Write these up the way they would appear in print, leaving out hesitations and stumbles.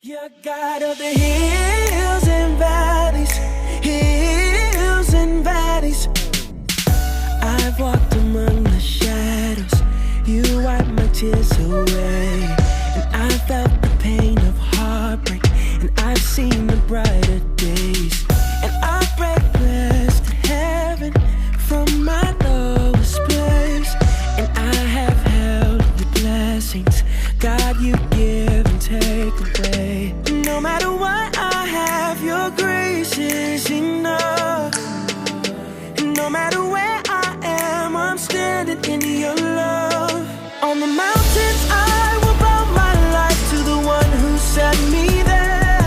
You're God of the hills and valleys, hills and valleys. I've walked among the shadows. You wiped my tears away. And I felt the pain of heartbreak. And I've seen the brighter days. And I pray blessed to heaven from my lowest place. And I have held your blessings. God, you give and take away. No matter what I have, your grace is enough. No matter where I am, I'm standing in your love. On the mountains, I will bow my life to the one who set me there.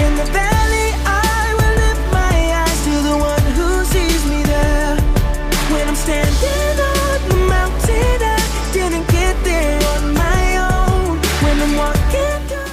In the valley, I will lift my eyes to the one who sees me there. When I'm standing on the mountain, I didn't get there on my own. When I'm walking down.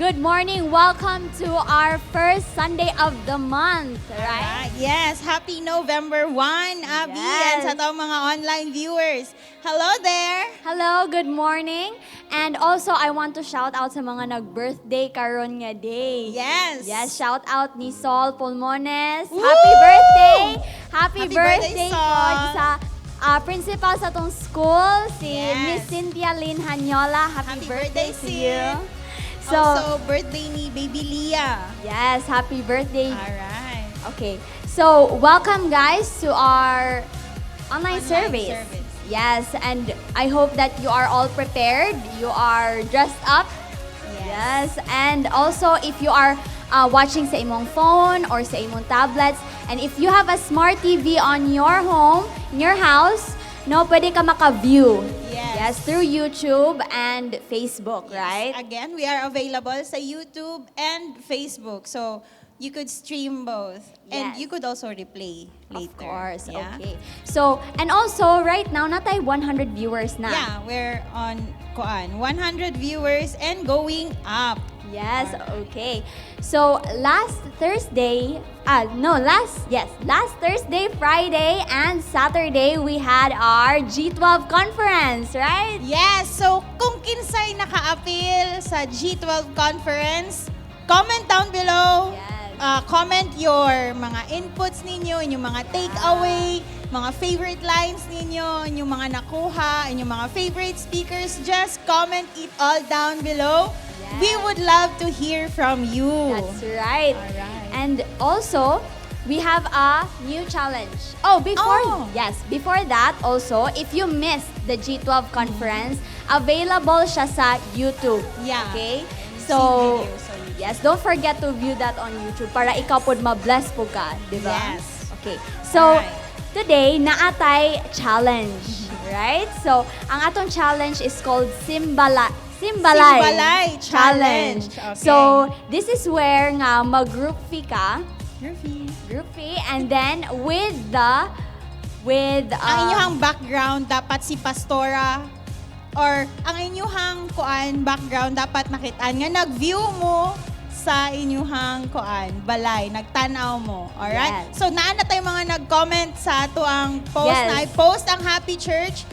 Good morning. Welcome to our first Sunday of the month, right? Alright, yes, happy November 1, Abby, and sa atong mga online viewers. Hello there! Hello, good morning. And also, I want to shout out sa mga nag-birthday karon nga day. Yes! Yes, shout out ni Sol Pulmones. Woo! Happy birthday! Happy, Happy birthday, birthday, Sol! po sa principal sa atong school, si Miss Cynthia Lynn Hanyola. Happy, Happy birthday, birthday, to you. Cyn. So, Also, birthday ni Baby Leah. Yes, happy birthday. Alright. Okay. So, welcome, guys, to our online online service. Service. Yes, and I hope that you are all prepared. You are dressed up. Yes. Yes, and also if you are watching sa imong phone or sa imong tablets, and if you have a smart TV on your home, in your house, no, pwede ka maka-view. Yes. Yes, through YouTube and Facebook, right? Again, we are available sa YouTube and Facebook. So, you could stream both. And you could also replay later. Of course, Yeah? okay. So, and also, right now, naa tay 100 viewers na. Yeah, we're on kuan, 100 viewers and going up. Yes, okay. So, last Thursday, no, last, yes, last Thursday, Friday, and Saturday, we had our G12 conference, right? Yes, so kung kinsay naka-apil sa G12 conference, comment down below. Comment your mga inputs ninyo, inyong mga takeaway, mga favorite lines ninyo, inyong mga nakuha, inyong mga favorite speakers. Just comment it all down below. We would love to hear from you. That's right. Alright. And also, we have a new challenge. Oh, before yes, before that also, if you missed the G12 conference, available siya sa YouTube. Okay? We've So, seen videos on YouTube. Yes, don't forget to view that on YouTube para ikaw pod ma-bless po ka, di ba? Yes. Okay. So, today, naa tay challenge, right? So, ang atong challenge is called Simbalay. Simbalay Challenge. Okay. So, this is where nga mag-group fee ka, Groupie. Group fee, and then with Ang inyong background dapat si Pastora or ang inyong kuan background dapat nakitaan nga nag-view mo sa inyong kuan balay, nagtanaw mo. Alright? Yes. So naa na tayo mga nag-comment sa ato ang post na i-post ang Happy Church.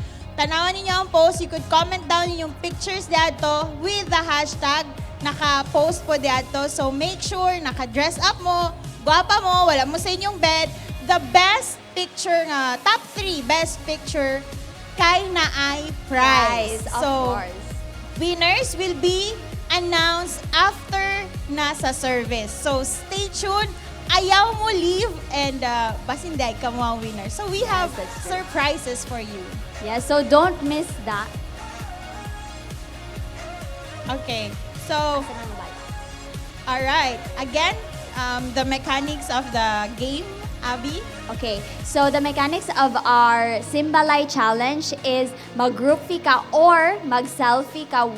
Tanawan ninyo ang post. You could comment down inyong pictures diadto with the hashtag naka-post po diadto. So make sure naka-dress up mo, gwapa mo, wala mo sa inyong bed. The best picture nga, top 3 best picture kay naay prize. Prize, of So, course. Winners will be announced after nasa service. So, stay tuned. Ayaw mo leave and basin diay ka mo ang winner. So, we have That's true. Surprises for you. Yeah, so don't miss that. Okay. So, all right. Again, the mechanics of the game, Abby. Okay, so the mechanics of our Simbalay Challenge is mag-group fee ka or mag-selfie ka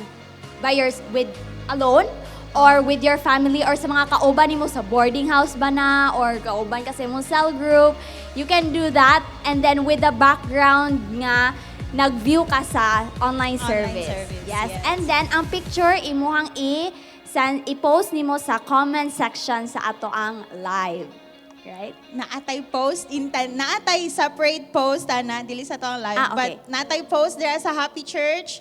by your, with alone or with your family or sa mga kauban nimo sa boarding house ba na or kauban ka sa imong cell group. You can do that and then with the background nga nag-view ka sa online online service. Service, Yes. Yes. And then ang picture imuhang i-post nimo sa comment section sa ato ang live. Right? Naa tay post in naa tay separate post ana dili sa atong live, but naa tay post there sa Happy Church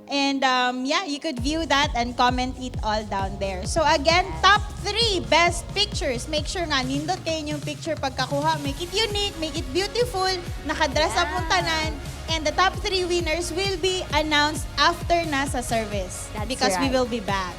and yeah, you could view that and comment it all down there. So again, top three best pictures. Make sure nga nindot kaayo inyong picture pagkakuha. Make it unique, make it beautiful, nakadress up mong tanan, and the top three winners will be announced after nasa service That's because we right. will be back.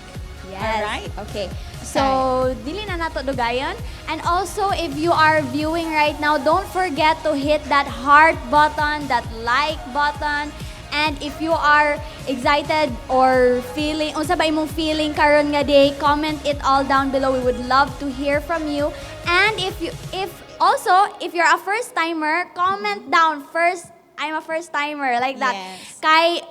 Yes. Alright. Okay. So, dili na nato dugayon. And also, if you are viewing right now, don't forget to hit that heart button, that like button. And if you are excited or feeling, unsa ba imong feeling karon nga day, comment it all down below. We would love to hear from you. And if you, if also, if you're a first timer, comment down first, "I'm a first timer," like that. Kay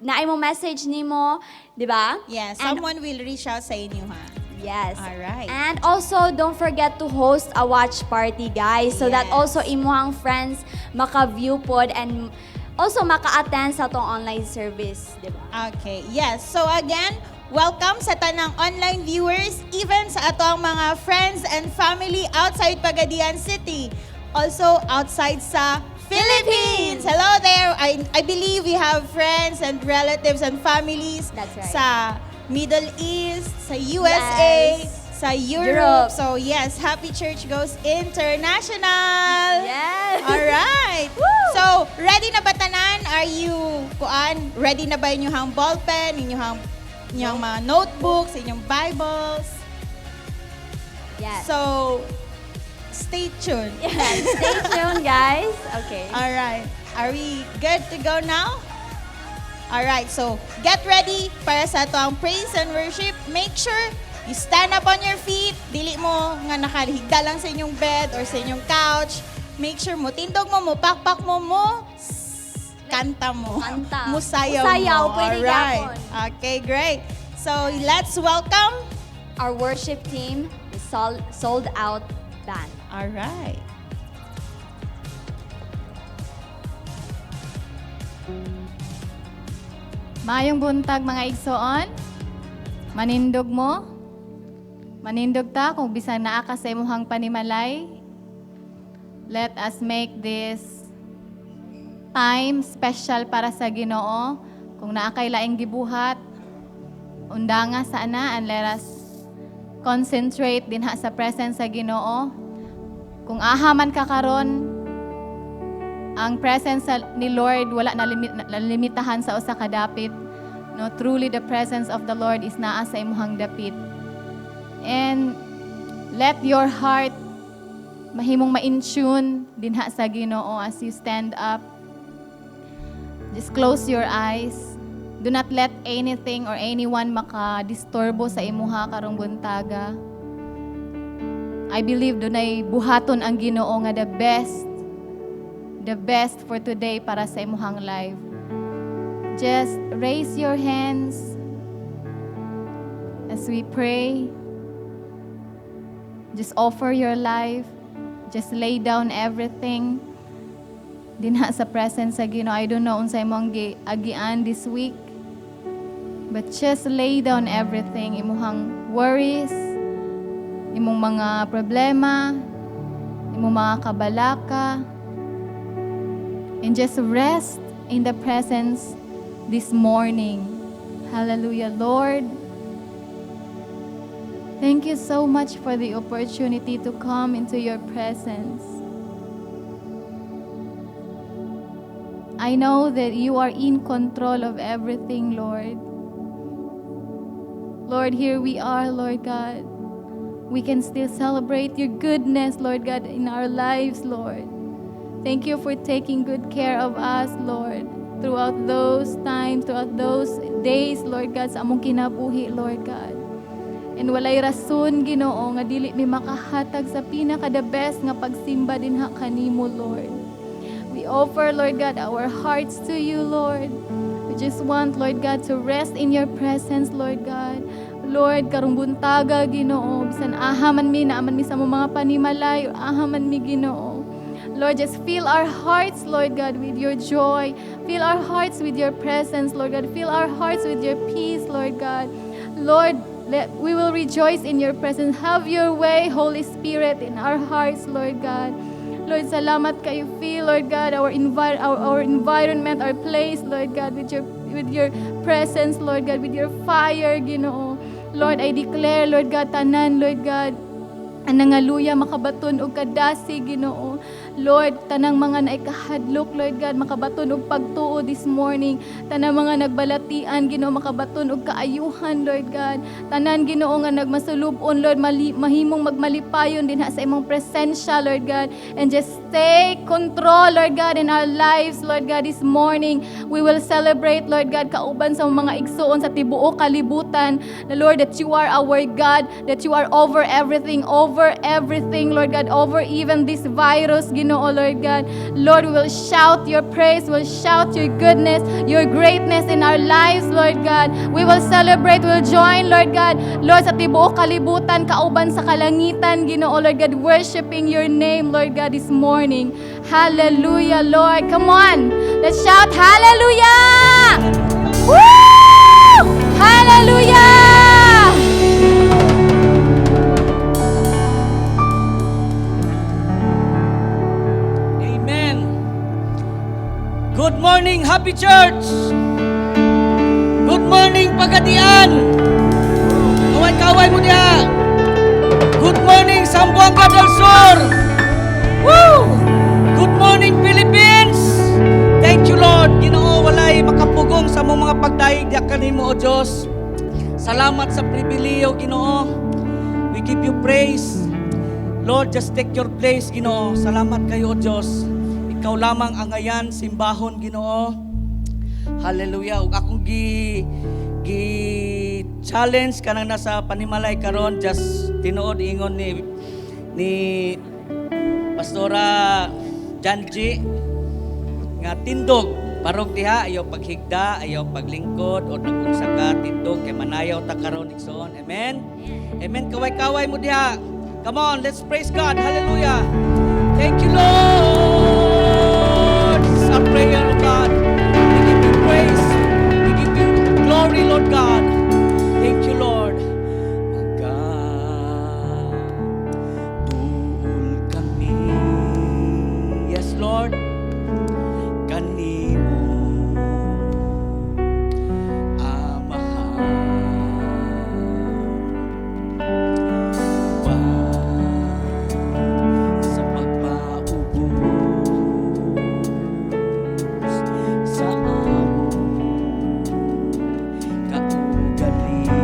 naay mo message nimo, di ba? Yeah, And someone will reach out sa inyo, ha. Yes. Alright. And also, don't forget to host a watch party, guys. So that also imuhang friends maka-view pod and also maka-attend sa atong online service, di ba? Okay, yes. So again, Welcome sa tanang online viewers, even sa atoang mga friends and family outside Pagadian City. Also outside sa Philippines. Hello there. I believe we have friends and relatives and families That's right. sa Middle East, sa USA, sa Europe. Europe. So yes, Happy Church goes international. All right. Woo! So, ready na ba tanan? Are you kuan? Ready na ba inyong ballpen, inyong mga notebooks, inyong Bibles? Yes. So, stay tuned. Yes. Stay tuned, guys. Okay. All right. Are we good to go now? All right. So, get ready para sa atoang praise and worship. Make sure you stand up on your feet. Dili mo nga nakahigda lang sa inyong bed or sa inyong couch. Make sure mo tindog mo, mo pakpak mo, mo kanta mo. Kanta. Musayaw Musayaw, mo. pwede All right. gyapon. Okay, great. So, let's welcome our worship team, the Sold Out Band. All right. Maayong buntag, mga igsoon. Manindog mo. Manindog ta kung bisan naa ka sa imuhang panimalay. Let us make this time special para sa Ginoo. Kung naa kay laing gibuhat, undanga sa ana and let us concentrate dinha sa presence sa Ginoo. Kung aha man ka karon, ang presence ni Lord wala na limitahan sa usa ka dapit. No, truly the presence of the Lord is naa sa imuhang dapit. And let your heart mahimong ma-in tune dinha sa Ginoo as you stand up. Just close your eyes. Do not let anything or anyone maka-disturbo sa imuha karong buntaga. I believe dunay buhaton ang Ginoo nga the best for today para sa imuhang life. Just raise your hands as we pray. Just offer your life. Just lay down everything dinha sa presence sa Ginoo. I don't know unsay imong agian this week. But just lay down everything, imuhang worries, imong mga problema, imong mga kabalaka, and just rest in the presence this morning. Hallelujah, Lord. Thank you so much for the opportunity to come into your presence. I know that you are in control of everything, Lord. Lord, here we are, Lord God. We can still celebrate your goodness, Lord God, in our lives, Lord. Thank you for taking good care of us, Lord, throughout those times, throughout those days, Lord God, sa among kinabuhi, Lord God. And walay rason, Ginoo, nga dili mi makahatag sa pinaka the best nga pagsimba dinha kanimo, Lord. We offer, Lord God, our hearts to you, Lord. We just want, Lord God, to rest in your presence, Lord God. Lord, karong buntaga, Ginoo, bisan aha man mi, naa man mi sa among mga panimalay, or aha man mi, Ginoo. Lord, just fill our hearts, Lord God, with your joy. Fill our hearts with your presence, Lord God. Fill our hearts with your peace, Lord God. Lord, we will rejoice in your presence. Have your way, Holy Spirit, in our hearts, Lord God. Lord, salamat kayo. Fill, Lord God, our environment, our place, Lord God, with your presence, Lord God, with your fire, Ginoo. Lord, I declare, Lord God, tanan, Lord God, ang nangaluya makabaton og kadasig, Ginoo. Lord, tanang mga naikahadlok, Lord God, makabaton og pagtuo this morning. Tanang mga nagbalatian, Ginoo, makabaton og kaayuhan, Lord God. Tanan, Ginoo, nga nagmasulubon, Lord, mahimong magmalipayon dinha sa imong presensya, Lord God. And just take control, Lord God, in our lives, Lord God, this morning. We will celebrate, Lord God, kauban sa mga igsuon sa tibuok kalibutan, na Lord, that you are our God, that you are over everything, Lord God, over even this virus, Ginoo, Lord God. Lord, we will shout your praise, we'll shout your goodness, your greatness in our lives, Lord God. We will celebrate, we'll join, Lord God, Lord, sa tibuok kalibutan, kauban sa kalangitan, Ginoo, Lord God, worshiping your name, Lord God, this morning. Hallelujah, Lord. Come on, let's shout hallelujah! Woo! Hallelujah! Good morning, Happy Church! Good morning, Pagadian! Kaway-kaway mo diha! Good morning, Zamboanga del Sur! Woo! Good morning, Philippines! Thank you, Lord. Ginoo, walay makapugong sa among mga pagdayeg diha kanimo, O Diyos. Salamat sa pribilehiyo, Ginoo. We give you praise. Lord, just take your place, Ginoo. Salamat kayo, O Diyos. Ikaw lamang ang angayan, simbahon, Ginoo. Hallelujah. Ug akong gi gi challenge kanang nasa panimalay karon, just tinuod ingon ni Pastora Janji nga tindog barog diha, ayaw paghigda, ayaw paglingkod o nagunsa ka, tindog kay manayaw ta karon, igsoon. Amen, amen. Kaway-kaway mo diha. Come on, let's praise God. Hallelujah. Thank you, Lord. It's our prayer, O God. We give you praise, we give you glory, Lord God. Thank you, Lord. Magaduol kami, yes, Lord, kanimo, Amahan. Uban sa pagpaubos sa among kaugalingon.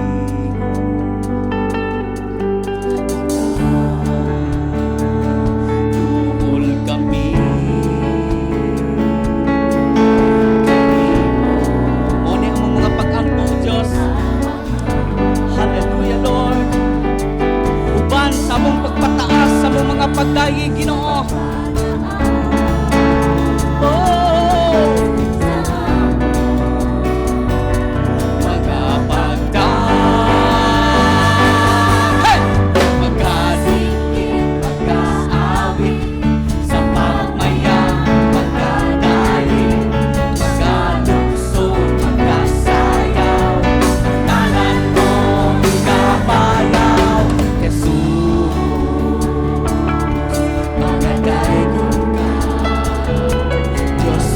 Magaduol kami kanimo. Mao ni among mga pag-ampo, Diyos. Hallelujah, Lord. Uban sa among pagpataas, sa among mga pagdayeg, Ginoo. Oh! Mga pagdang. Hey! Magasikip, mag-aawit, sa pagmaya, magdadayeg, magalukso, magasayaw, ngalan mo ikabayaw, Jesus, mga daygon ka, Diyos.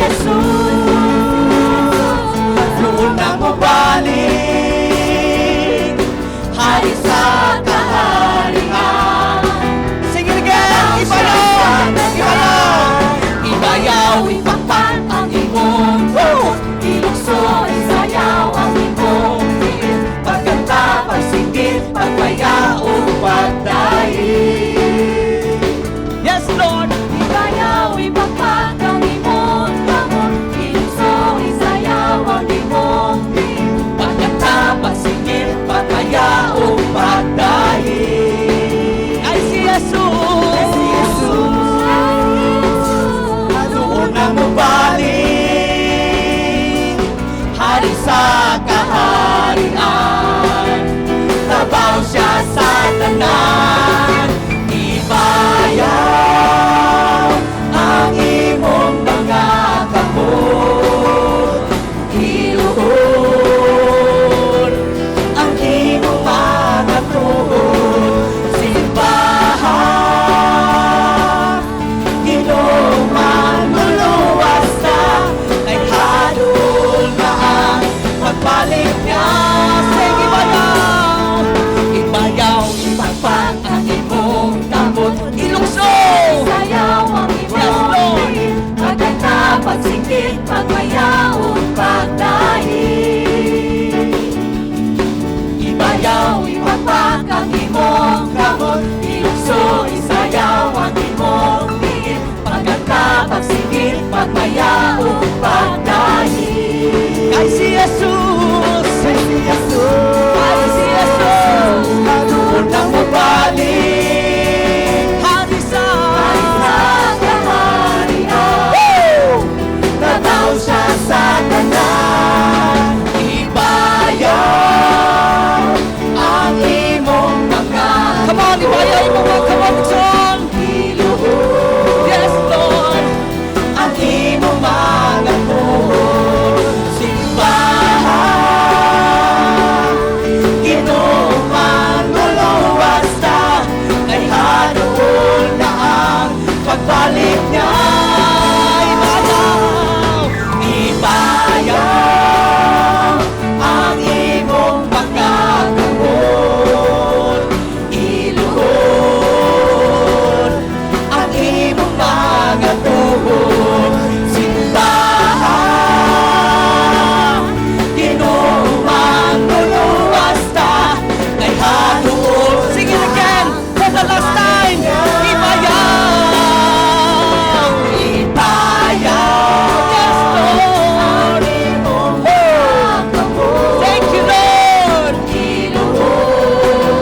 Jesus, doon na mobalik, hari sa kaharian. Sing it again! Ibayaw! Ibayaw! Ibayaw, ipakpak ang imong kamot. Ilukso, isayaw ang imong tiil. Pagkanta, pagsinggit, pagpayao, pagdaig. Yes, Lord! Ibayaw, ipakpak ang imong kamot. Ilukso, isayaw ang imong tiil. Pagkanta, pagsinggit, pagpayao, pagdaig. Ay si Jesus! Ay si Jesus, doon na mobalik, hari sa kaharian. Labaw siya sa tanan. Ibayaw ang imong mga kamot. Iluhod ang imong mga tuhod. Simbaha, Ginoo manluluwas na, kay haduol na ang pagbalik niya. Sing ibayaw! Ibayaw, ipakpak ang imong kamot. Ilukso! Isayaw ang Yes, imong Lord. tiil. Pagkanta, pagsinggit, pagpayaw, pagdaig. Ibayaw, ipakpak ang imong kamot. Ilukso, isayaw ang imong tiil. Pagkanta, pagsinggit, pagpayaw, pagdaig. Kay si Jesus! Kay si Jesus, Kay si Jesus! doon na mobalik, Hari sa Sa kaharian. Woo! Labaw siya sa tanan. Ibayaw ang imong mga Come on, ibayaw mo mga come on, Dixon! Iluhod Yes, Lord! ang imong mga tuhod. Simbaha, Ginoo manluluwas na, kay haduol na ang pagbalik niya. Ibayaw! Ibayaw ang imong mga kamot. Iluhod ang imong mga tuhod. Simbaha, Ginoo manluluwas na, kay haduol Sing it again for the last time! Ibayaw! Ibayaw Yes, Lord! ang imong mga kamot. Thank you, Lord! Iluhod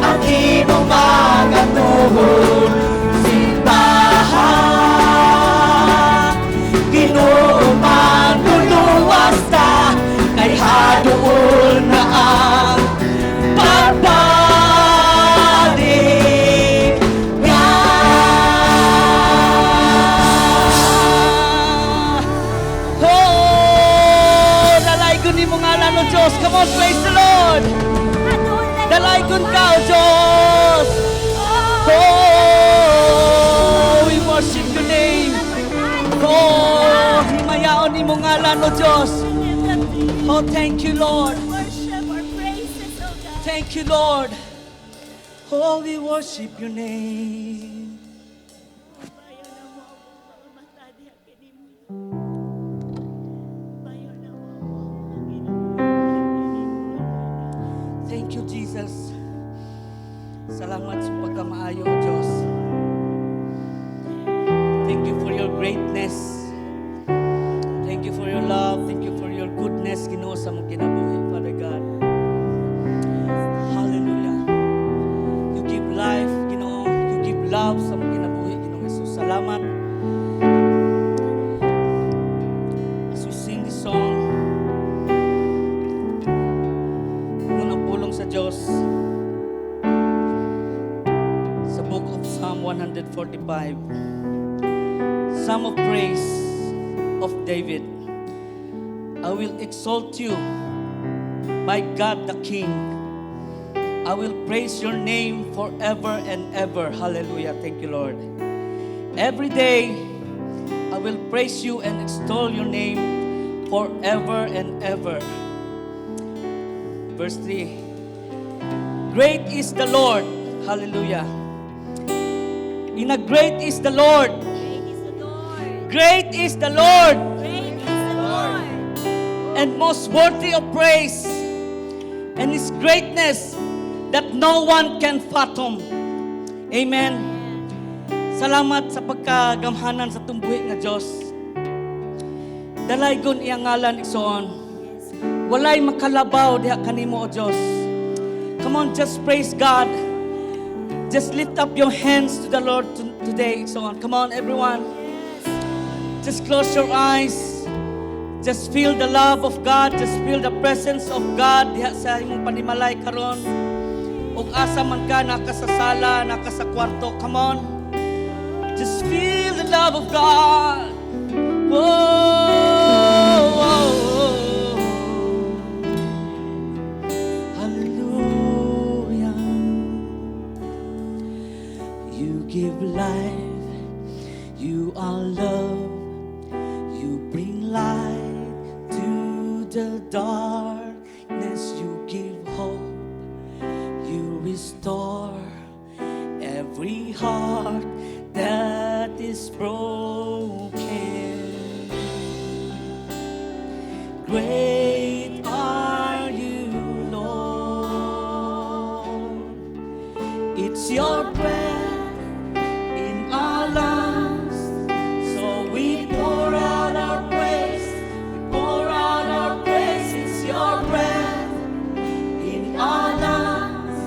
ang imong mga tuhod. Simbaha, Ginoo manluluwas ta, kay haduol na ang pagbalik niya. Oh, dalaygon nimo ngalan, O Diyos. Come on, praise the Lord. Dalaygon ka, O Diyos. Oh, we worship your name. Oh, himayaon nimo ngalan, O Diyos. Oh, thank you, Lord. Worship our praises, O God. Thank you, Lord. Oh, we worship your name. Bayo namo ang mga mata diha kanimo. Bayo namo ang mga kinabuhi kanimo. Thank you, Jesus. Salamat sa pagkamaayo, O Diyos. Thank you for your greatness. Thank you for your love. Thank you for your goodness, Ginoo, sa among kinabuhi, Father God. Hallelujah. You give life, Ginoo. You give love sa among kinabuhi, Ginoo Jesus. Salamat. As we sing this song, ingon ang pulong sa Diyos sa Book of Psalm 145, Psalm of Praise of David. I will exalt you, my God the King. I will praise your name forever and ever. Hallelujah. Thank you, Lord. Every day, I will I will praise you and extol your name forever and ever. Verse 3. Great is the Lord. Hallelujah. In a great is the Lord. Great is the Lord. Great is the Lord Great is the Lord. And most worthy of praise, and his greatness that no one can fathom. Amen. Salamat sa pagkagamhanan sa atong buhi nga Diyos. Dalaygon iyang ngalan, igsoon. Walay makalabaw diha kanimo, O Diyos. Come on, just praise God. Just lift up your hands to the Lord today, igsoon. Come on, everyone. Just close your eyes. Just feel the love of God. Just feel the presence of God diha sa imong panimalay karon. Ug asa man ka, naa ka sa sala, naa ka sa kwarto. Come on. Just feel the love of God. Whoa. Hallelujah. You give life. You are love. You bring light to the darkness. You give hope. You restore every heart that is broken. Great are you, Lord. It's your breath in our lungs. So we pour out our praise. We pour out our praise. It's your breath in our lungs.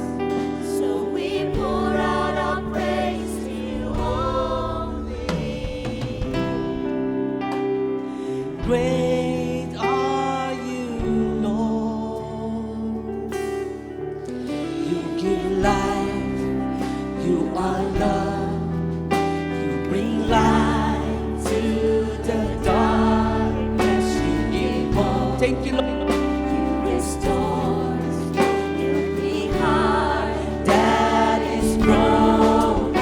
So we pour out our praise to you only. Great are you, Lord. You give life, you are love. You bring light to the darkness. You give hope. Thank you, Lord. You restore every heart that is broken.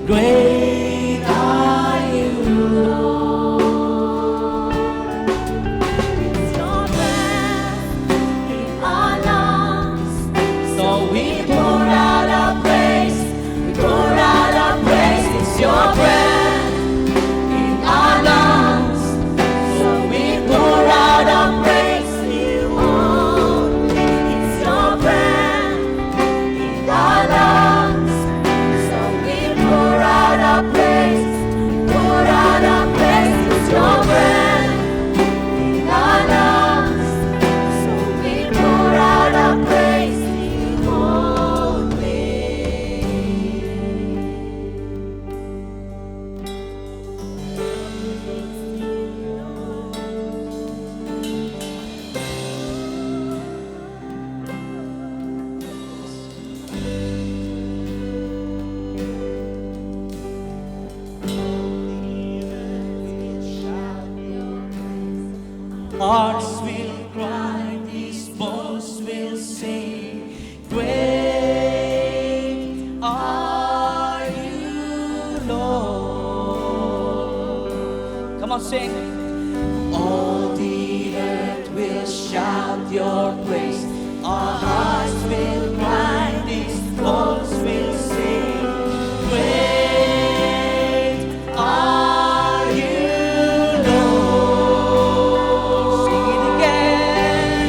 Great are you, Lord. It's your breath in our lungs. So we pour out our praise, we pour out our praise. It's your breath in our lungs. So we pour out our praise to you only. It's your breath in our lungs. So we pour out our praise, pour out our praise. It's your breath in our lungs. So we pour out our praise to you only. Praise to you, Lord. Hearts will cry, these bones will sing. Great are you, Lord. Come on, sing. All the earth will shout your praise. Our hearts will cry, these bones will sing. Great are you, Lord. Sing it again.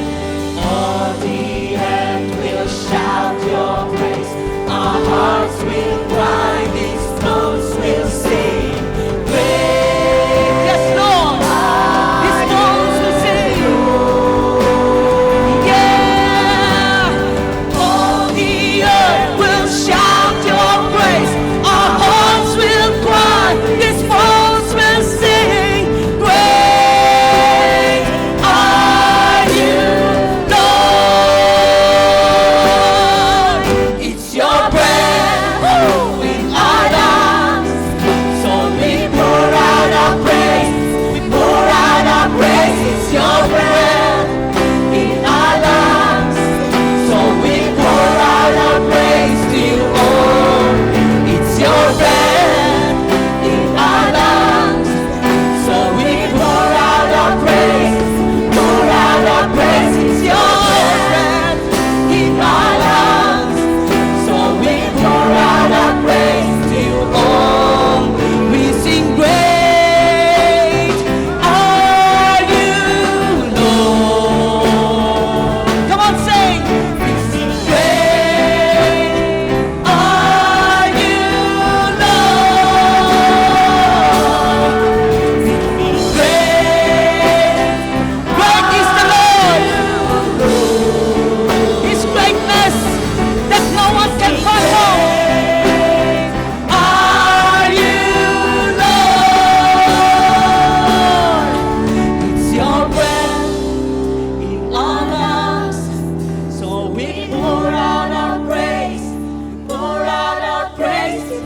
All the earth will shout your praise. Our hearts will cry, these bones will sing. Great, yes, Lord. These bones will sing. Yeah.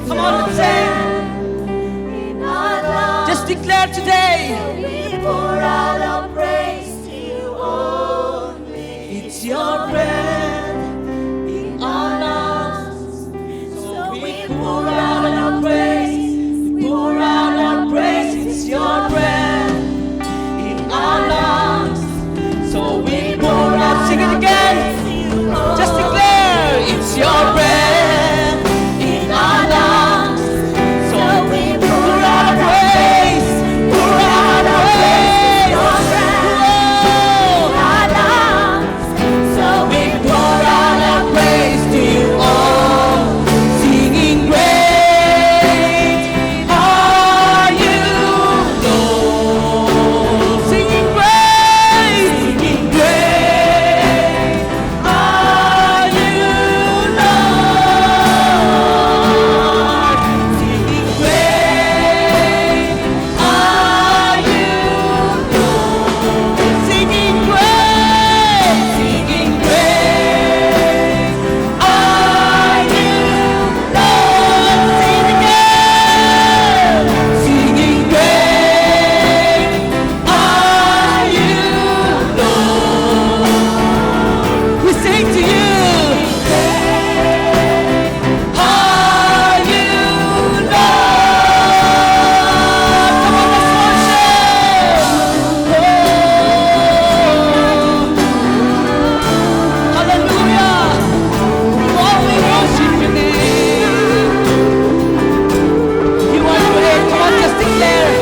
Come on, let's sing. Just declare today. We pour out our praise to you only. It's your breath in our lungs. So we pour out our praise. We pour out our praise. It's your breath in our lungs. So we pour out. Sing it again. Just declare it's your breath in our lungs. So we pour out our praise. Pour out our praise. Oh. So We pour out our praise to you all, singing, "Great are you, Lord." Singing great are you, Lord. Singing, "Great are you, Lord." Singing, "Great are you, Lord." Sing it again. Singing, "Great are you, Lord." We sing to you. Are you, Lord? Come on, let's worship. Oh. Hallelujah. Oh, we worship your name. You are great. Come on, just declare.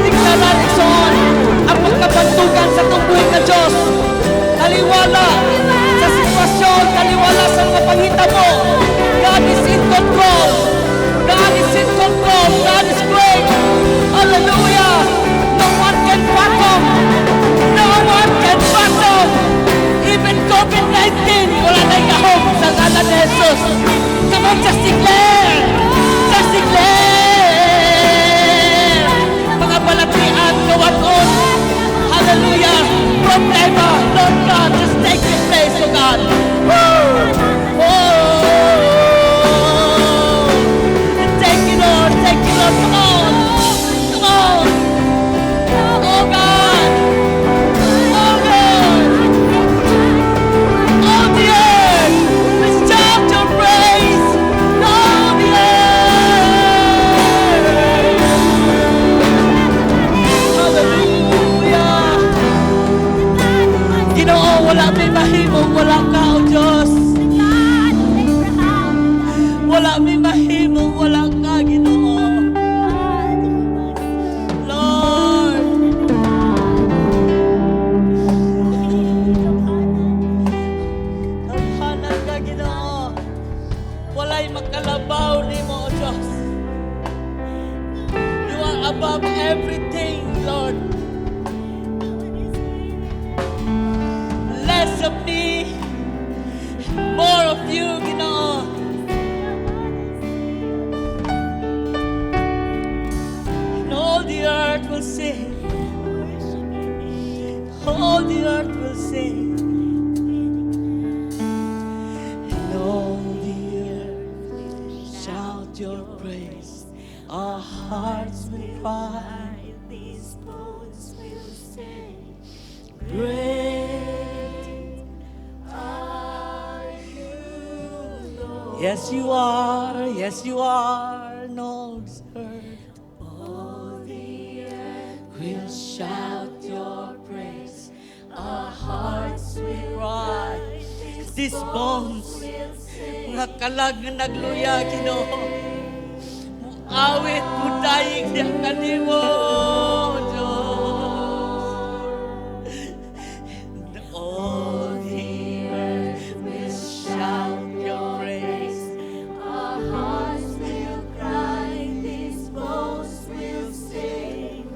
Declare na, igsoon, ang pagkabantugan sa atong buhi nga Diyos. Taliwala sa sitwasyon, taliwala sa mga panghitabo. God is in control. God is in control. God is great. Hallelujah. No one can fathom. No one can fathom. Even COVID-19, wala na gahom sa ngalan ni Jesus. Come on, just declare. Just declare. Mga balatian, kawan-on. Hallelujah. Problema, Lord God, just take your place, oh God. Woo! Oh! Take it, Lord. Take it, Lord. Come on. Come on. Oh, God. Oh, God. All the earth will shout your praise. All the earth. Hallelujah. Ginoo, wala may mahimo, wala ka, O Diyos. Wala may mahimo, wala ka, Ginoo. Lord, gamhanan ka, Ginoo. Walay makalabaw nimo, O Diyos. You are above everything, Lord. Less of me, more of you, Ginoo. And all the earth will sing. All the earth will sing. And all the earth shout your praise. Our hearts will cry. These bones will sing. "Great are you, Lord." Yes, you are. Yes, you are. No earth All the earth will shout your praise. Our hearts will Cry. These These bones, will sing. Mga kalag nga nagluya, Ginoo. Muawit, mudayig diha kanimo, Diyos. And all the earth will shout your praise. Our hearts will cry, these bones will sing.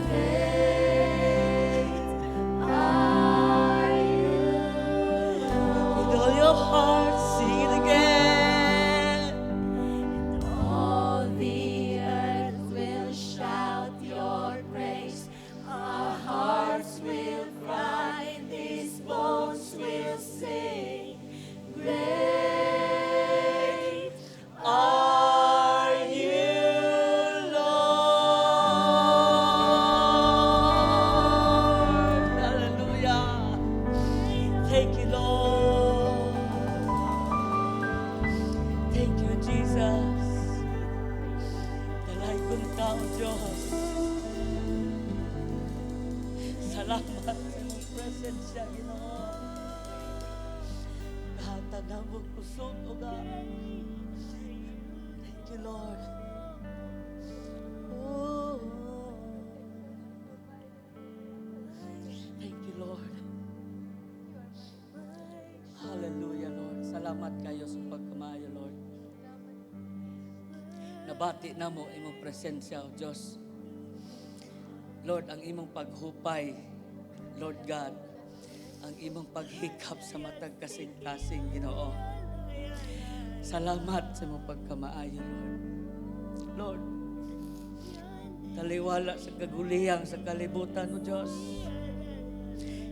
"Great are you, With all your heart, sing it again. All the earth will shout your Salamat sa imong presensya, Ginoo. Kahatag namo kusog, O God. Thank you, Lord. Oh. Thank you, Lord. Hallelujah, Lord. Salamat kayo sa pagkamaayo, Lord. Nabati namo imong presensya, O Diyos. Lord, ang imong paghupay, Lord God, ang imong paghikap sa matag kasing-kasing, Ginoo. Salamat sa imong pagkamaayo, Lord. Lord, taliwala sa kaguliyang sa kalibutan, O Diyos.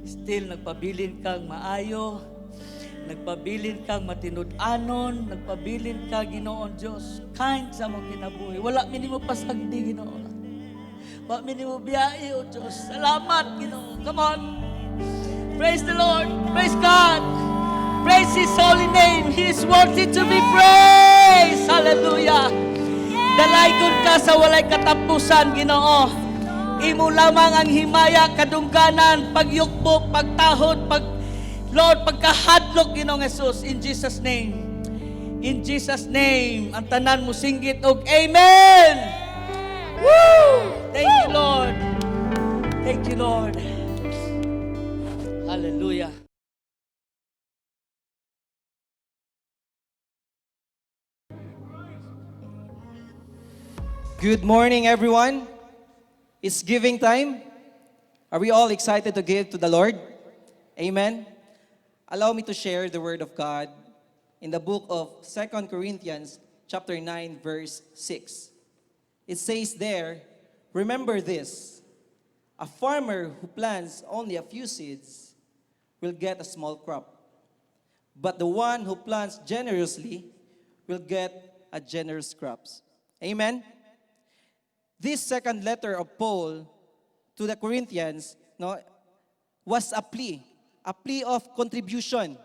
Still, nagpabilin kang maayo, nagpabilin kang matinud-anon, nagpabilin ka, Ginoon Diyos, kind sa among kinabuhi. Wala mi nimo pasagdi, Ginoo. Wa mi nimo biyai, O Diyos. Salamat, Ginoo. Come on. Praise the Lord. Praise God. Praise His holy name. He is worthy to be praised. Hallelujah. Dalaygon ka sa walay katapusan, Ginoo. Imo lamang ang himaya, kadungganan, pagyukbo, pagtahod, pag Lord, pagkahadlok, Ginoong Jesus, in Jesus' name. In Jesus' name, ang tanan mo singgit og Amen! Woo! Thank you, Lord. Thank you, Lord. Hallelujah. Good morning, everyone. It's giving time. Are we all excited to give to the Lord? Amen. Allow me to share the word of God in the book of 2 Corinthians, chapter 9, verse 6. It says there, "Remember this: a farmer who plants only a few seeds will get a small crop, but the one who plants generously will get a generous crops." Amen. This second letter of Paul to the Corinthians, no, was a plea of contribution.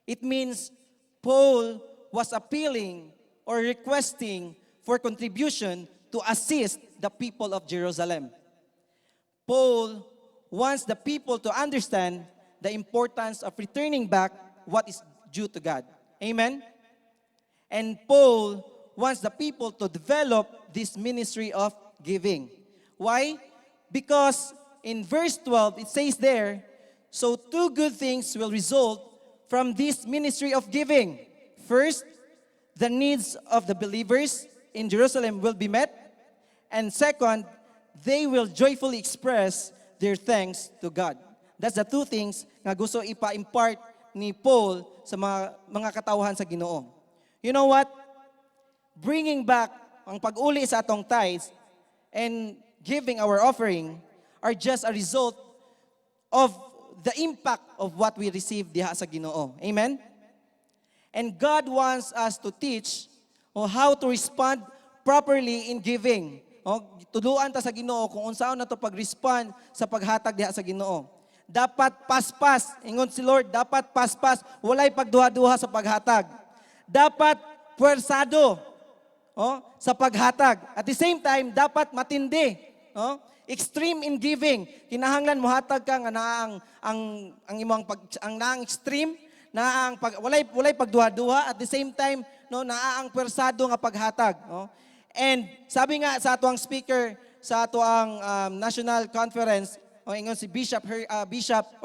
It means Paul was appealing or requesting for contribution to assist the people of Jerusalem. Paul wants the people to understand the importance of returning back what is due to God. Amen? And Paul wants the people to develop this ministry of giving. Why? Because in verse 12, it says there, "So two good things will result from this ministry of giving. First, the needs of the believers in Jerusalem will be met. And second, they will joyfully express their thanks to God." That's the two things nga gusto ipa-impart ni Paul sa mga katawhan sa Ginoo. You know what? Bringing back ang pag-uli sa atong tithes and giving our offering are just a result of the impact of what we receive diha sa Ginoo. Amen? And God wants us to teach on how to respond properly in giving. O, tudluan ta sa Ginoo kung unsaon nato pag-respond sa paghatag diha sa Ginoo. Dapat paspas, ingon si Lord, dapat paspas, walay pagduha-duha sa paghatag. Dapat puwersado, oh, sa paghatag. At the same time, dapat matindi. Oh, extreme in giving. Kinahanglan mohatag ka nga naa ang imong pag ang naang extreme, naa ang pag, walay pagduha-duha, at the same time, no, naa ang puwersado nga paghatag, no? And sabi nga sa atoang speaker sa atoang national conference, o ingon si Bishop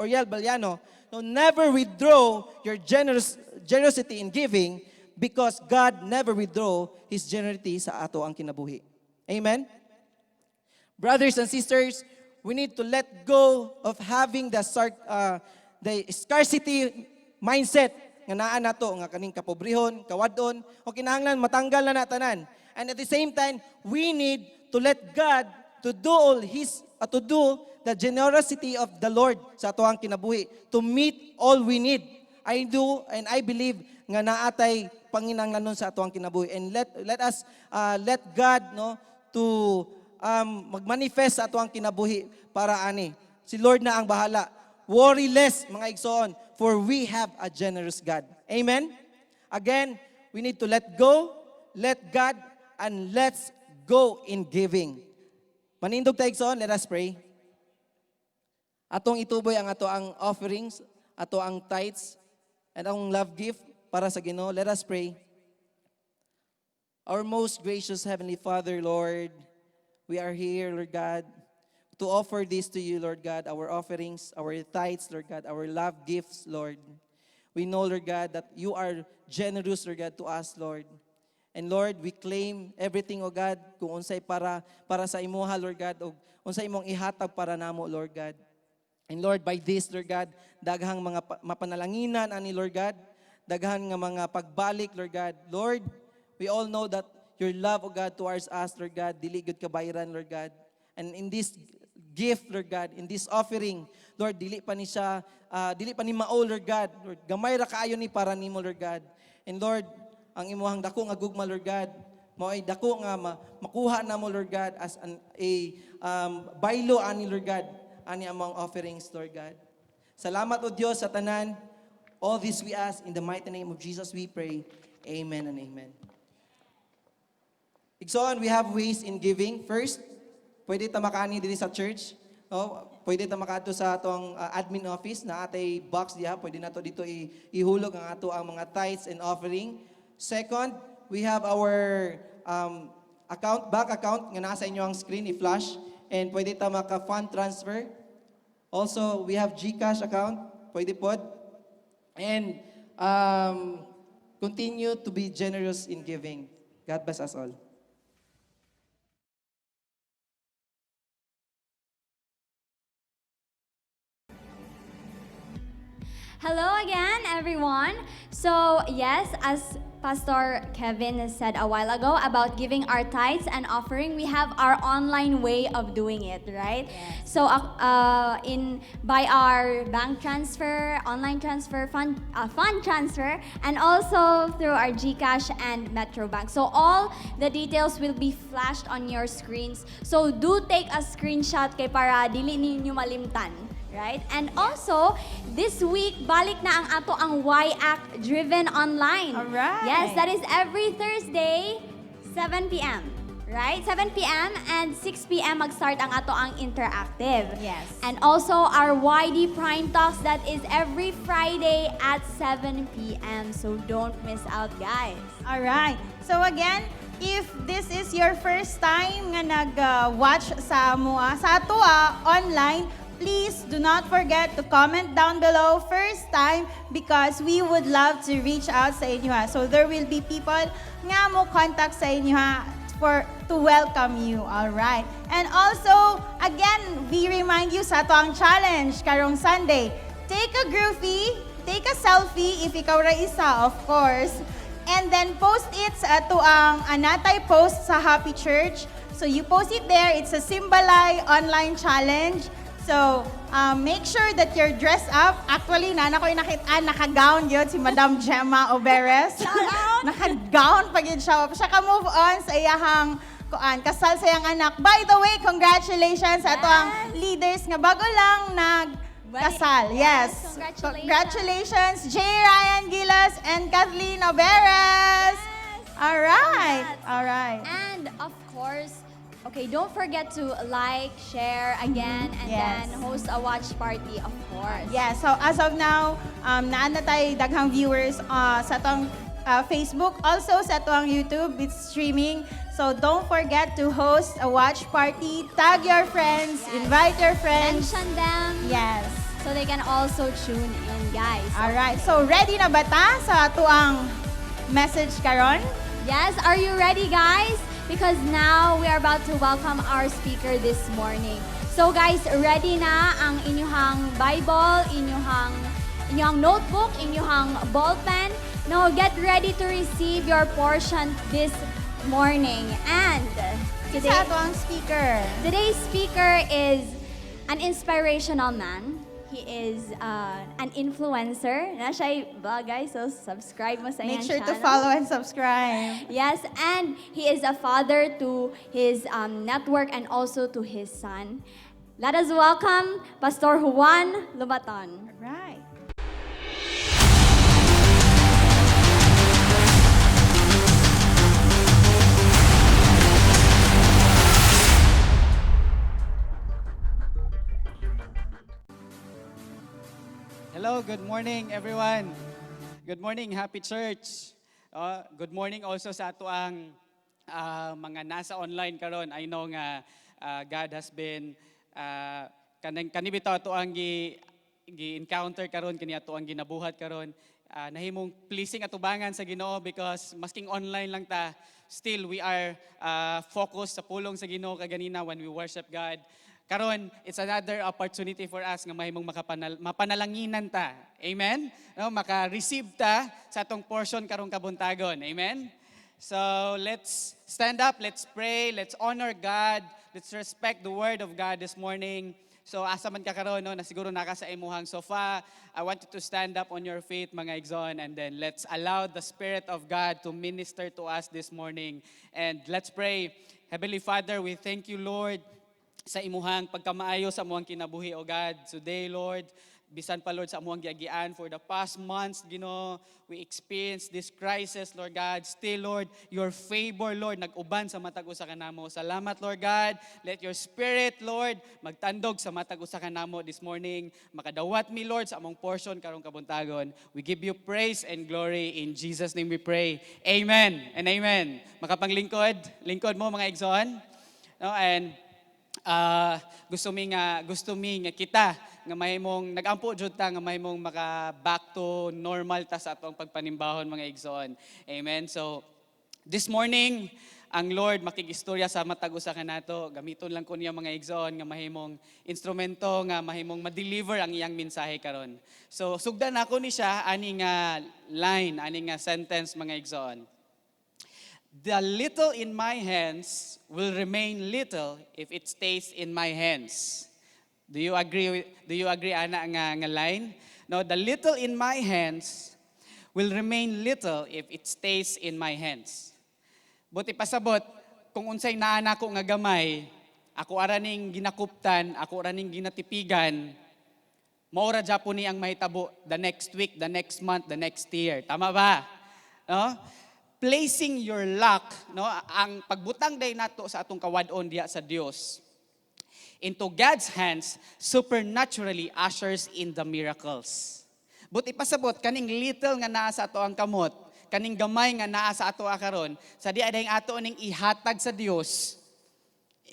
Oriel Baliano, no, "Never withdraw your generosity in giving because God never withdraw His generosity sa ato ang kinabuhi." Amen? Brothers and sisters, we need to let go of having the scarcity mindset nga naa nato nga kaning kapobrehon, kawadon, o kinahanglan matanggal na na tanan. And at the same time, we need to let God to do the generosity of the Lord sa atoang kinabuhi to meet all we need. I do and I believe nga naatay panginahanglanon sa atoang kinabuhi, and let us let God, no, to magmanifest sa atoang kinabuhi para ani. Si Lord na ang bahala. Worry less, mga igsoon, for we have a generous God. Amen? Again, we need to let go, let God, and let's go in giving. Manindog tayo, igsoon, let us pray. Atong ituboy ang ato ang offerings, ato ang tithes, and ang love gift para sa Ginoo. Let us pray. Our most gracious Heavenly Father, Lord, we are here, Lord God, to offer this to you, Lord God, our offerings, our tithes, Lord God, our love gifts, Lord. We know, Lord God, that you are generous, Lord God, to us, Lord. And Lord, we claim everything, O God, kung unsay para sa imuha, Lord God, o unsay imong ihatag para namo, Lord God. And Lord, by this, Lord God, daghang mga mapanalanginan ani, Lord God, daghan nga mga pagbalik, Lord God. Lord, we all know that your love, O God, towards us, Lord God, dili gyud kabayran, Lord God. And in this gift, Lord God, in this offering, Lord, dili pa ni siya, dili pa ni mao, Lord God. Lord, gamay ra kaayo ni para nimo, Lord God. And Lord, ang imuhang dako nga gugma, Lord God, mao ay dako nga makuha namo, Lord God, as an a baylo ani, Lord God, ani among offerings, Lord God. Salamat, O Dios, sa tanan. All this we ask in the mighty name of Jesus we pray. Amen and amen. Igsoon, we have ways in giving. First, pwede ta makaani diri sa church. No? Pwede ta makaadto sa atong admin office na atay box diha. Pwede nato dito ihulog ang ato ang mga tithes and offering. Second, we have our account, bank account nga nasa inyo ang screen, i-flash. And pwede ta maka-fund transfer. Also, we have GCash account. Pwede pod. And continue to be generous in giving. God bless us all. Hello again, everyone. So, yes, as Pastor Kevin said a while ago about giving our tithes and offering, we have our online way of doing it, right? So, in by our bank transfer, online transfer, fund transfer, and also through our GCash and Metro Bank. So, all the details will be flashed on your screens. So, do take a screenshot kay para dili ninyo malimtan. Right? And also, this week, balik na ang ato ang YAC Driven Online. Alright. Yes, that is every Thursday, 7 p.m. Right? 7 p.m. and 6 p.m. mag-start ang ato ang interactive. Yes. And also, our YD Prime Talks, that is every Friday at 7 p.m. So don't miss out, guys. All right. So again, if this is your first time nga nag-watch sa amoa, sa atoa online, please do not forget to comment down below "first time" because we would love to reach out sa inyo, ha. So there will be people nga mo contact sa inyo, ha, for to welcome you. All right. And also, again, we remind you sa ato ang challenge karong Sunday. Take a groupie, take a selfie if ikaw ra isa, of course. And then post it sa ato ang anatay post sa Happy Church. So you post it there. It's a Simbalay online challenge. So make sure that you're dressed up. Actually, nana ko yung nakita, naka-gown yun, si Madam Gemma Oberes. Naka-gown pa gyud siya. Siya ka move on sa iyahang kuan, kasal sa iyang anak. By the way, congratulations sa ato ang leaders nga bago lang nag kasal. Yes. Yes, congratulations. Congratulations, J. Ryan Gilas and Kathleen Oberes. Yes. All right. Congrats. All right. And of course, okay, don't forget to like, share again, and then host a watch party, of course. Yeah, so as of now, naa na tayo daghang viewers sa atong Facebook, also sa atong YouTube, it's streaming. So don't forget to host a watch party, tag your friends, invite your friends. Mention them. So they can also tune in, guys. All right. So ready na ba ta sa atoang message karon? Yes, are you ready, guys? Because now we are about to welcome our speaker this morning. So guys, ready na ang inyuhang Bible, inyuhang notebook, inyuhang ballpen. Now get ready to receive your portion this morning. And today, Sa atoang speaker. Today's speaker is an inspirational man. He is an influencer. Na siya vlog, guys, so subscribe mo sa Make iyang sure to channel. Follow and subscribe. Yes, and he is a father to his network and also to his son. Let us welcome Pastor Juan Lubaton. All right. Hello, good morning, everyone. Good morning, Happy Church. Good morning also sa ato ang mga nasa online karon. I know nga God has been kanang kani bitaw ato ang gi gi-encounter karon, kini ato ang ginabuhat karon. Nahimong pleasing atubangan sa Ginoo because masking online lang ta, still we are focused sa pulong sa Ginoo kaganina when we worship God. Karon, it's another opportunity for us nga mahimong mapanalanginan ta. Amen? No, maka-receive ta sa atong portion karong kabuntagon. Amen? So, let's stand up, let's pray, let's honor God, let's respect the word of God this morning. So, asa man ka karon, no, na siguro naka sa imuhang sofa, I want you to stand up on your feet, mga igsoon, and then let's allow the Spirit of God to minister to us this morning. And let's pray. Heavenly Father, we thank you, Lord, sa imuhang pagkamaayo sa amuhang kinabuhi, O God. Today, Lord, bisan pa, Lord, sa amuhang giagian for the past months, Ginoo, we experienced this crisis, Lord God. Still, Lord, your favor, Lord, nag-uban sa matag usa kanamo. Salamat, Lord God. Let your Spirit, Lord, magtandog sa matag usa kanamo this morning. Makadawat mi, Lord, sa among portion karong kabuntagon. We give you praise and glory. In Jesus' name we pray. Amen and amen. Makapanglingkod, lingkod mo, mga igsoon. No, and gusto mi nga kita nga mahimong nagampo jud ta nga mahimong maka back to normal ta sa atong pagpanimbahon, mga igsoon. Amen. So this morning, ang Lord makigistorya sa matag usa kanato. Gamiton lang ko niya, mga igsoon, nga mahimong instrumento nga mahimong ma-deliver ang iyang mensahe karon. So sugdan nako ni siya ani nga line, ani nga sentence, mga igsoon. "The little in my hands will remain little if it stays in my hands." Do you agree ana nga line? No, "The little in my hands will remain little if it stays in my hands." Buot ipasabot, kung unsay naa nako nga gamay, ako ara ning ginakuptan, ako ra ning ginatipigan, mao ra japon ni ang mahitabo the next week, the next month, the next year. Tama ba? No? Placing your luck, no, ang pagbutang day nato sa atong kawad-on diha sa Dios into God's hands supernaturally ushers in the miracles. Buot ipasabot, kaning little nga naa sa ato ang kamot, kaning gamay nga naa sa ato karon, sa di adayng ato ning ihatag sa Dios,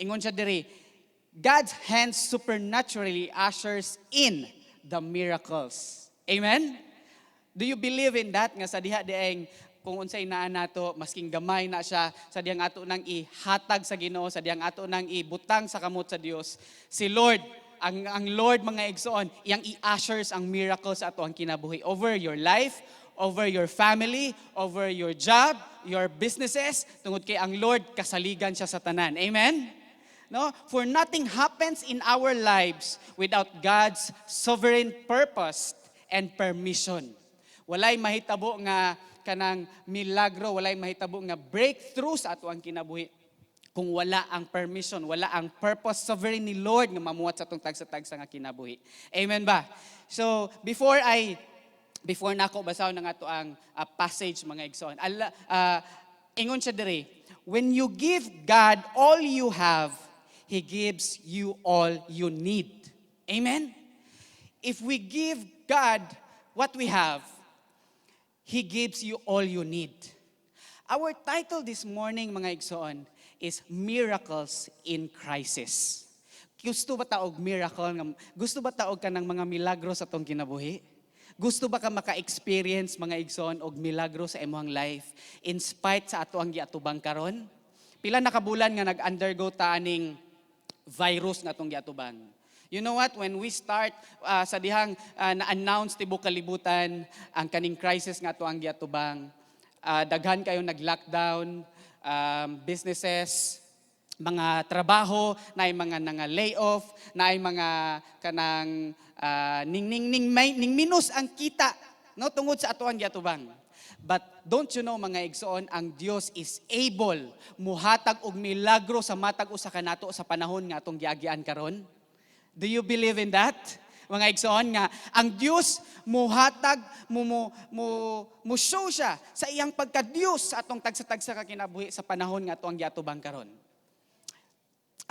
ingon siya diri, God's hands supernaturally ushers in the miracles. Amen? Do you believe in that? Nga sa diha dieng kung unsay naa nato, masking gamay na siya, sa dihang ato nang ihatag sa Ginoo, sa dihang ato nang ibutang sa kamot sa Dios, si Lord, ang Lord, mga igsoon, iyang i-ushers ang miracle sa ato ang kinabuhi over your life, over your family, over your job, your businesses, tungod kay ang Lord kasaligan siya sa tanan. Amen? No? For nothing happens in our lives without God's sovereign purpose and permission. Walay mahitabo nga kanang milagro, walay mahitabo nga breakthrough sa ato ang kinabuhi kung wala ang permission, wala ang purpose sovereign ni Lord nga mamuhat sa atong tagsa-tagsa nga kinabuhi. Amen ba? So, before nako basahon ang ato ang passage, mga igsoon. Ala, ingon siya diri, "When you give God all you have, He gives you all you need." Amen? If we give God what we have, He gives you all you need. Our title this morning, mga igsoon, is Miracles in Crisis. Gusto ba ta og miracle? Gusto ba ta og kanang mga milagro sa atong kinabuhi? Gusto ba ka maka-experience, mga igsoon, og milagro sa imong life in spite sa ato ang giatubang karon? Pila na ka bulan nga nag-undergo ta aning virus nga atong giatubang. You know what? When we start sa dihang na-announce tibok kalibutan ang kaning crisis nga ato ang giatubang, daghan kayo nag-lockdown, businesses, mga trabaho, naay mga nanga layoff, naay mga kanang ning ning ning may, ning minus ang kita, no, tungod sa ato ang giatubang. But don't you know, mga igsoon, ang Dios is able muhatag og milagro sa matag usa kanato sa panahon nga atong giagian karon? Do you believe in that? Mga igsoon, nga ang Dios muhatag mo mo mo mo show siya sa iyang pagka-Dios sa atong tagsa-tagsa ka kinabuhi sa panahon nga ato ang giatubang karon.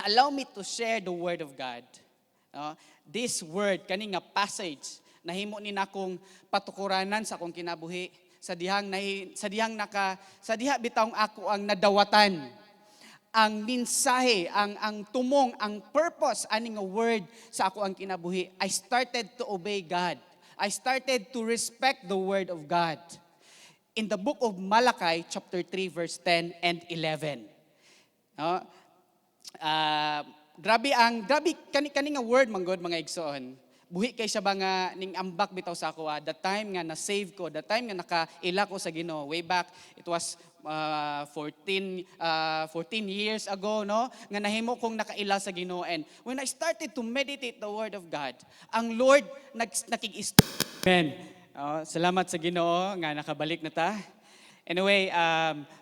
Allow me to share the word of God. No? This word, kani nga passage, no? Nahimo ni nakong patukuranan sa akong kinabuhi sa dihang naka sa diha bitawng ako ang nadawatan ang mensahe, ang tumong, ang purpose ani nga word sa ako ang kinabuhi. I started to obey God. I started to respect the word of God. In the book of Malachi, chapter 3, verse 10 and 11. No? Ah, grabe kani kani nga word man gud, mga igsoon. Buhi kay siya ba nga ning ambak bitaw sa ako, the time nga na save ko, the time nga nakaila ko sa Ginoo way back, it was 14 years ago, no, nga nahimo kong nakaila sa Ginoo. And when I started to meditate the word of God, ang Lord nag nakig. Amen. Oh, salamat sa Ginoo nga nakabalik na ta. Anyway,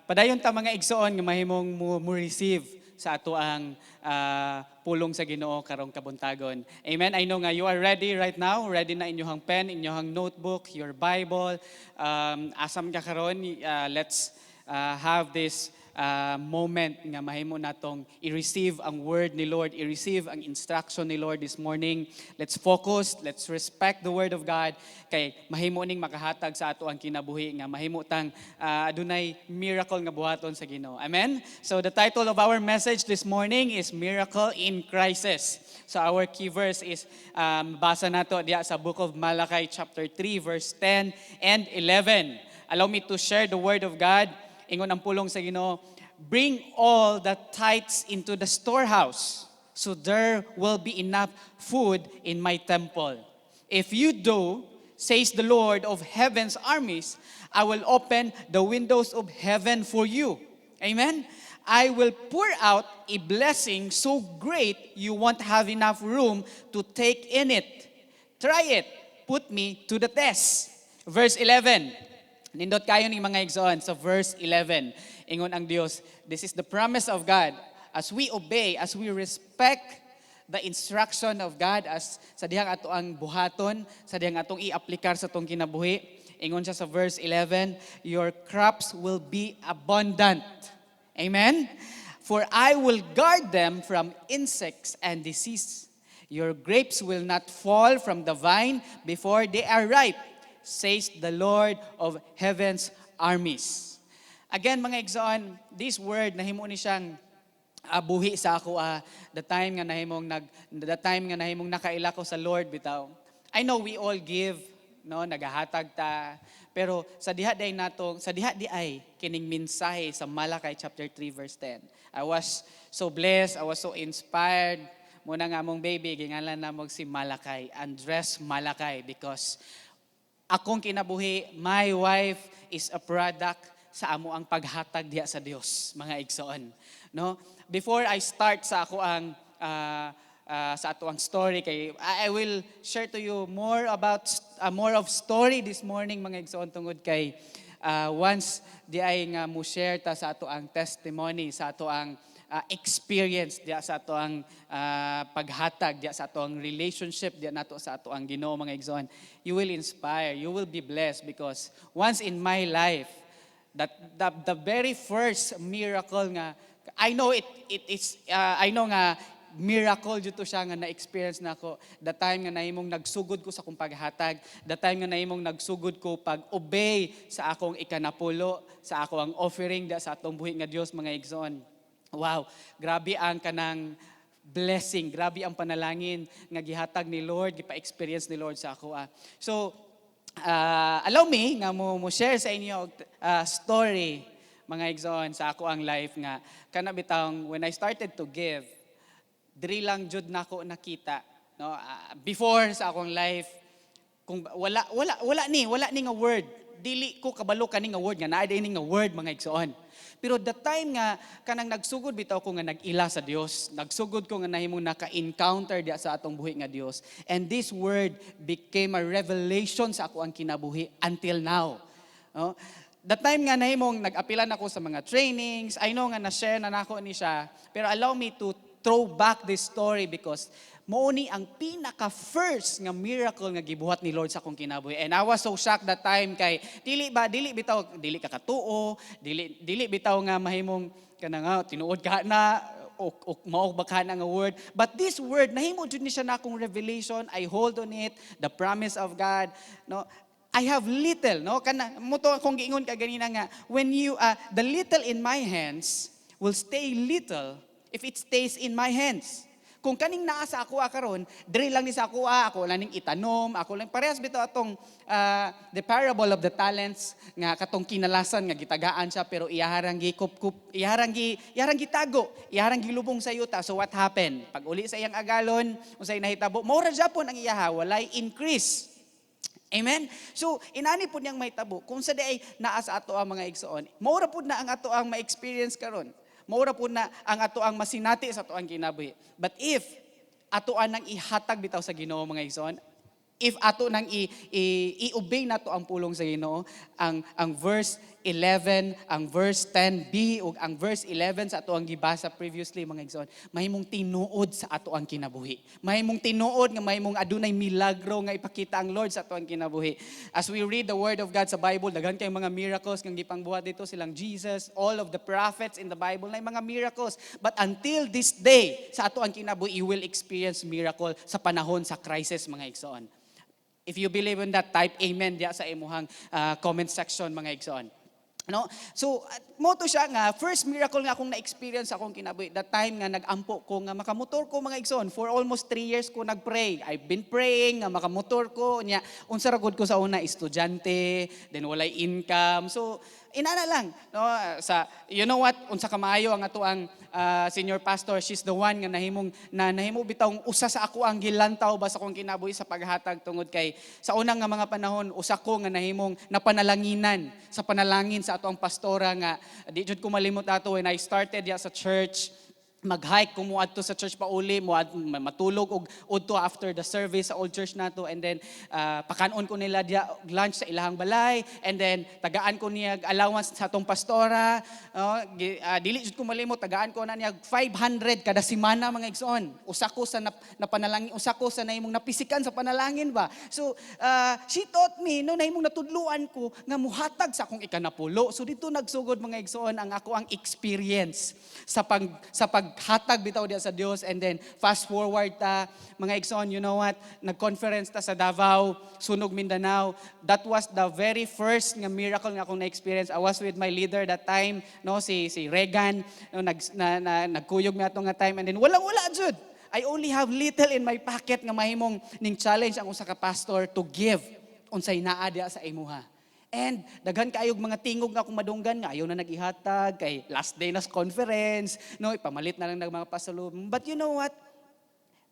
padayon ta, mga igsoon, nga mahimong mo receive sa ato ang pulong sa Ginoo karong kabuntagon. Amen. I know nga you are ready right now. Ready na inyong pen, inyong notebook, your Bible. Asam ka karon, let's have this moment nga mahimo natong i-receive ang word ni Lord, i-receive ang instruction ni Lord this morning. Let's focus, let's respect the word of God kay mahimo ning makahatag sa ato ang kinabuhi nga mahimo tang adunay miracle nga buhaton sa Ginoo. Amen. So the title of our message this morning is "Miracle in Crisis." So our key verse is basa nato diya sa book of Malachi chapter 3 verse 10 and 11. Allow me to share the word of God. Ingon ang pulong sa Ginoo, "Bring all the tithes into the storehouse, so there will be enough food in my temple. If you do, says the Lord of heaven's armies, I will open the windows of heaven for you." Amen? "I will pour out a blessing so great you won't have enough room to take in it. Try it. Put me to the test." Verse 11. Nindot kayo ni, mga igsoon, sa verse 11. Ingon ang Dios, this is the promise of God. As we obey, as we respect the instruction of God, as sa dihang ato ang buhaton, sa dihang atong i-aplikar sa atong kinabuhi, ingon siya sa verse 11, "Your crops will be abundant." Amen? "For I will guard them from insects and disease. Your grapes will not fall from the vine before they are ripe, says the Lord of heaven's armies." Again, mga igsoon, this word nahimo ni siyang buhi sa ako, the time nga nahimong nakaila ko sa Lord bitaw. I know we all give, no, nagahatag ta, pero sa diha di ay kining mensahe sa Malachi chapter 3 verse 10. I was so blessed, I was so inspired. Muna nga among baby gingalan namo si Malachi, Andres Malachi, because akong kinabuhi, my wife is a product sa amo ang paghatag diha sa Dios, mga igsoon. No? Before I start sa ato ang story kay I will share to you more of story this morning, mga igsoon, tungod kay once di ay nga mo share ta sa ato ang testimony, sa ato ang experience diya sa ato ang paghatag diya sa ato ang relationship diya nato sa ato ang Ginoo, mga igsoon, you will inspire, you will be blessed, because once in my life that the very first miracle nga I know it it is I know nga miracle dito siya nga na-experience nako the time nga nahimong nagsugod ko sa akong paghatag, the time nga nahimong nagsugod ko pag-obey sa akong ikanapulo, sa ako ang offering da sa atong buhi nga Dios, mga igsoon. Wow, grabe ang kanang blessing, grabe ang panalangin nga gihatag ni Lord, gipa-experience ni Lord sa ako. So, allow me nga mo share sa inyo story, mga igsoon, sa ako ang life nga kana bitawng when I started to give, diri lang jud nako nakita, no. Before sa akong life, kung wala wala wala ni nga word, dili ko kabalo kani nga word nga naa ni nga word, mga igsoon. Pero the time nga kanang nagsugod bitaw ko nga nag-ila sa Dios, nagsugod ko nga nahimong naka-encounter diya sa atong buhi nga Dios, and this word became a revelation sa ako ang kinabuhi until now, no? The time nga nahimong nag-apilan ako sa mga trainings, I know nga na-share na nako ni siya, pero allow me to throw back this story because mao ni ang pinaka first nga miracle nga gibuhat ni Lord sa akong kinabuhi. And I was so shocked that time kay dili ba, dili bitaw, dili ka katuo, dili dili bitaw nga mahimong kanang tinuod ka na. o mao ba kana nga word. But this word, nahimo jud ni siya na akong revelation. I hold on it, the promise of God, no? I have little, no? Kana mao to akong giingon ka ganina nga when you the little in my hands will stay little if it stays in my hands. Kung kaning naa sa ako karon, diri lang ni sa ako, ako lang ning itanom, ako lang parehas bitaw atong the parable of the talents nga katong kinalasan nga gitagaan siya pero iyaharang gikup-kup, iyaharang gitago, iyaharang gilubong sa yuta. So what happened? Pag uli sa iyang agalon, unsay nahitabo? Mao ra japon ang iyaha, walay increase. Amen? So, inani po niyang mahitabo. Kung sa diay naa sa ato ang mga igsoon, maura po na ang ato ang ma-experience karon. Maura po na ang ato ang masinati sa ato ang kinabuhi. But if ato ang ihatag bitaw sa Ginoo, mga igsoon, if ato nang i-obey nato ang pulong sa Ginoo, ang verse 11, ang verse 10b ug ang verse 11 sa ato ang gibasa previously, mga igsoon, mahimong tinuod sa ato ang kinabuhi. Mahimong tinuod nga mahimong adunay milagro nga ipakita ang Lord sa ato ang kinabuhi. As we read the word of God sa Bible, daghan kay mga miracles nga gipangbuhat dito silang Jesus, all of the prophets in the Bible na mga miracles. But until this day, sa ato ang kinabuhi, you will experience miracle sa panahon sa crisis, mga igsoon. If you believe in that, type "amen" diya sa imuhang comment section, mga igsoon. No? So, mao to siya nga first miracle nga akong na-experience sa akong kinabuhi. That time nga nag-ampo ko nga makamotor ko, mga igsoon. For almost 3 years ko nag-pray. I've been praying nga makamotor ko. Nya, unsa ra gud ko sa una, estudyante, then walay income. So, inana lang, no? Sa, you know what, unsa kamaayo ang ato ang senior pastor, she's the one nga nahimong na nahimo bitawng usa sa ako ang gilantaw ba sa akong kinabuhi sa paghatag, tungod kay sa unang nga mga panahon, usa ko nga nahimong napanalanginan sa panalangin sa ato ang pastora nga di jud ko malimot ato when I started ya sa church, mag-hike ko muadto sa church pauli, muad matulog og udto after the service sa old church nato, and then pakanon ko nila diya og lunch sa ilahang balay, and then tagaan ko niya og allowance sa atong pastora, no? Dili jud ko malimot, tagaan ko na niya 500 kada semana, mga igsoon. Usa ko sa napanalangin, usa ko sa nahimong napisikan sa panalangin ba. So she taught me, no, nahimong natudluan ko nga muhatag sa akong ikanapulo. So dito nagsugod, mga igsoon, ang ako ang experience sa paghatag bitaw diya sa Dios. And then fast forward ta, mga igsoon, you know what, nag-conference ta sa Davao, Sunog Mindanao. That was the very first nga miracle nga akong na-experience. I was with my leader that time, no, si si Regan, no, nag na, na, nagkuyog mi ato nga time, and then walang wala jud. I only have little in my pocket nga mahimong ning challenge ang usa ka pastor to give unsay naa diya sa imuha. And daghan kaayog mga tingog nga akong madunggan nga ayaw na nag-ihatag kay last day na sa conference, no, ipamalit na lang ng mga pasalubong. But you know what?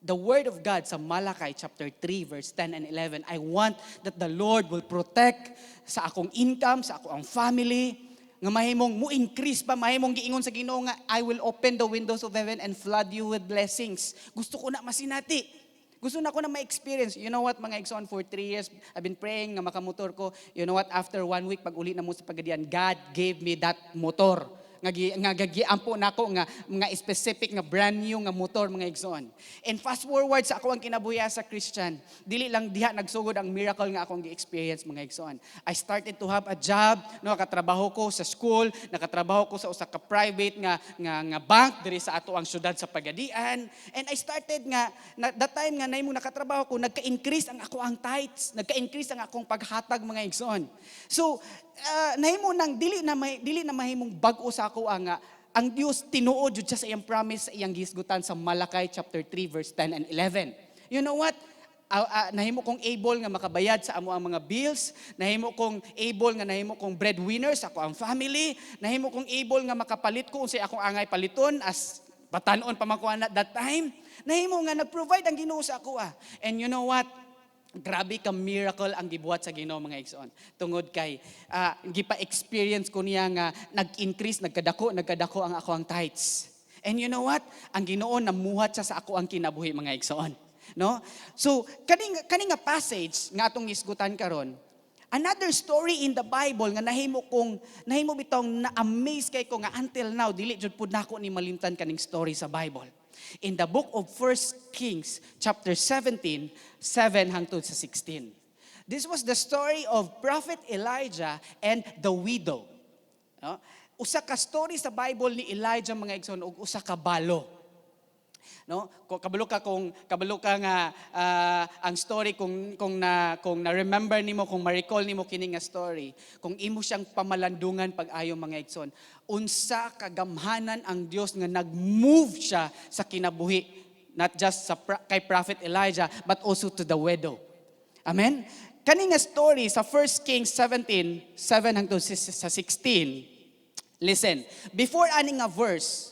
The word of God sa Malachi chapter 3 verse 10 and 11, I want that the Lord will protect sa akong income, sa ako ang family, nga mahimong mo increase pa, mahimong giingon sa Ginoo nga "I will open the windows of heaven and flood you with blessings." Gusto ko na masinati. Gusto na ko na ma-experience. You know what, mga igsoon, for 3 years, I've been praying nga makamotor ko. You know what, after one week, pag uli na mo sa Pagadian, God gave me that motor nga gagiampo nako nga mga specific nga brand new nga motor, mga igsoon. And fast forward sa ako ang kinabuhi sa Christian, dili lang diha nagsugod ang miracle nga akong gi-experience, mga igsoon. I started to have a job, no, nakatrabaho ko sa school, nakatrabaho ko sa usa ka private nga bank diri sa ato ang syudad sa Pagadian. And I started nga na, that time nga nahimong nakatrabaho ko, nagka-increase ang ako ang tithes, nagka-increase ang akong paghatag, mga igsoon. So, nahimo nang dili na mahimong bag-o sa ako ang ang Dios tinuod jud siya sa iyang promise sa iyang gisgutan sa Malachi chapter 3 verse 10 and 11. You know what? Nahimo kong able nga makabayad sa amo ang mga bills, nahimo kong able nga nahimo kong breadwinner sa ako ang family, nahimo kong able nga makapalit ko unsay akong angay paliton as batanon pa man ko at that time. Nahimo nga nag-provide ang Ginoo sa ako ah. And you know what? Grabe ka miracle ang gibuhat sa Ginoo, mga igsoon. Tungod kay gipa-experience ko niya nga nag-increase, nagkadako, nagkadako ang ako ang tithes. And you know what? Ang Ginoo namuhat siya sa ako ang kinabuhi, mga igsoon. No? So kani nga passage nga atong isgutan karon, another story in the Bible nga nahimo kong nahimo bitong na-amaze kay ko nga until now dili jud pud nako ni malimtan kaning story sa Bible. In the book of 1 Kings chapter 17, 7 hangtod sa 16. This was the story of Prophet Elijah and the widow. No? Usa ka story sa Bible ni Elijah, mga igsoon, ug usa ka balo. No? Kabalo ka nga ang story kung na remember nimo, kung ma-recall nimo kini nga story, kung imo siyang pamalandungan pag-ayo, mga igsoon, unsa kagamhanan ang Dios nga nag-move siya sa kinabuhi, not just kay Prophet Elijah but also to the widow. Amen. Kani nga story sa 1 Kings 17:7 hangtod sa 16. Listen, before ani nga verse,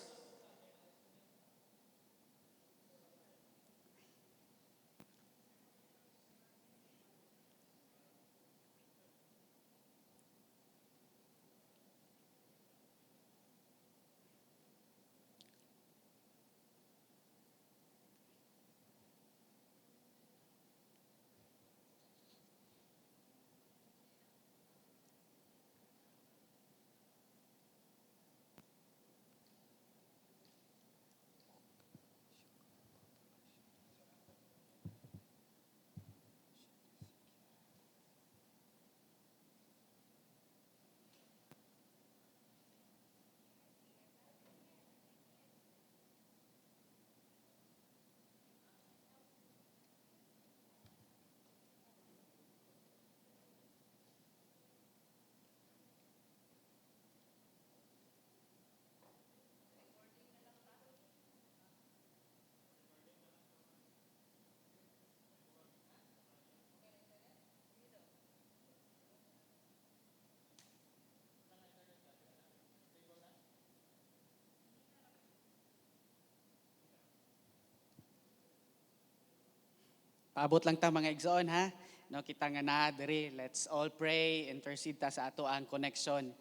paabot lang ta, mga igsoon, ha. No, kita nga naa diri, let's all pray, intercede ta sa ato ang connection.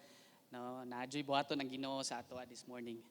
No, naa juy buhaton ang Ginoo sa ato this morning.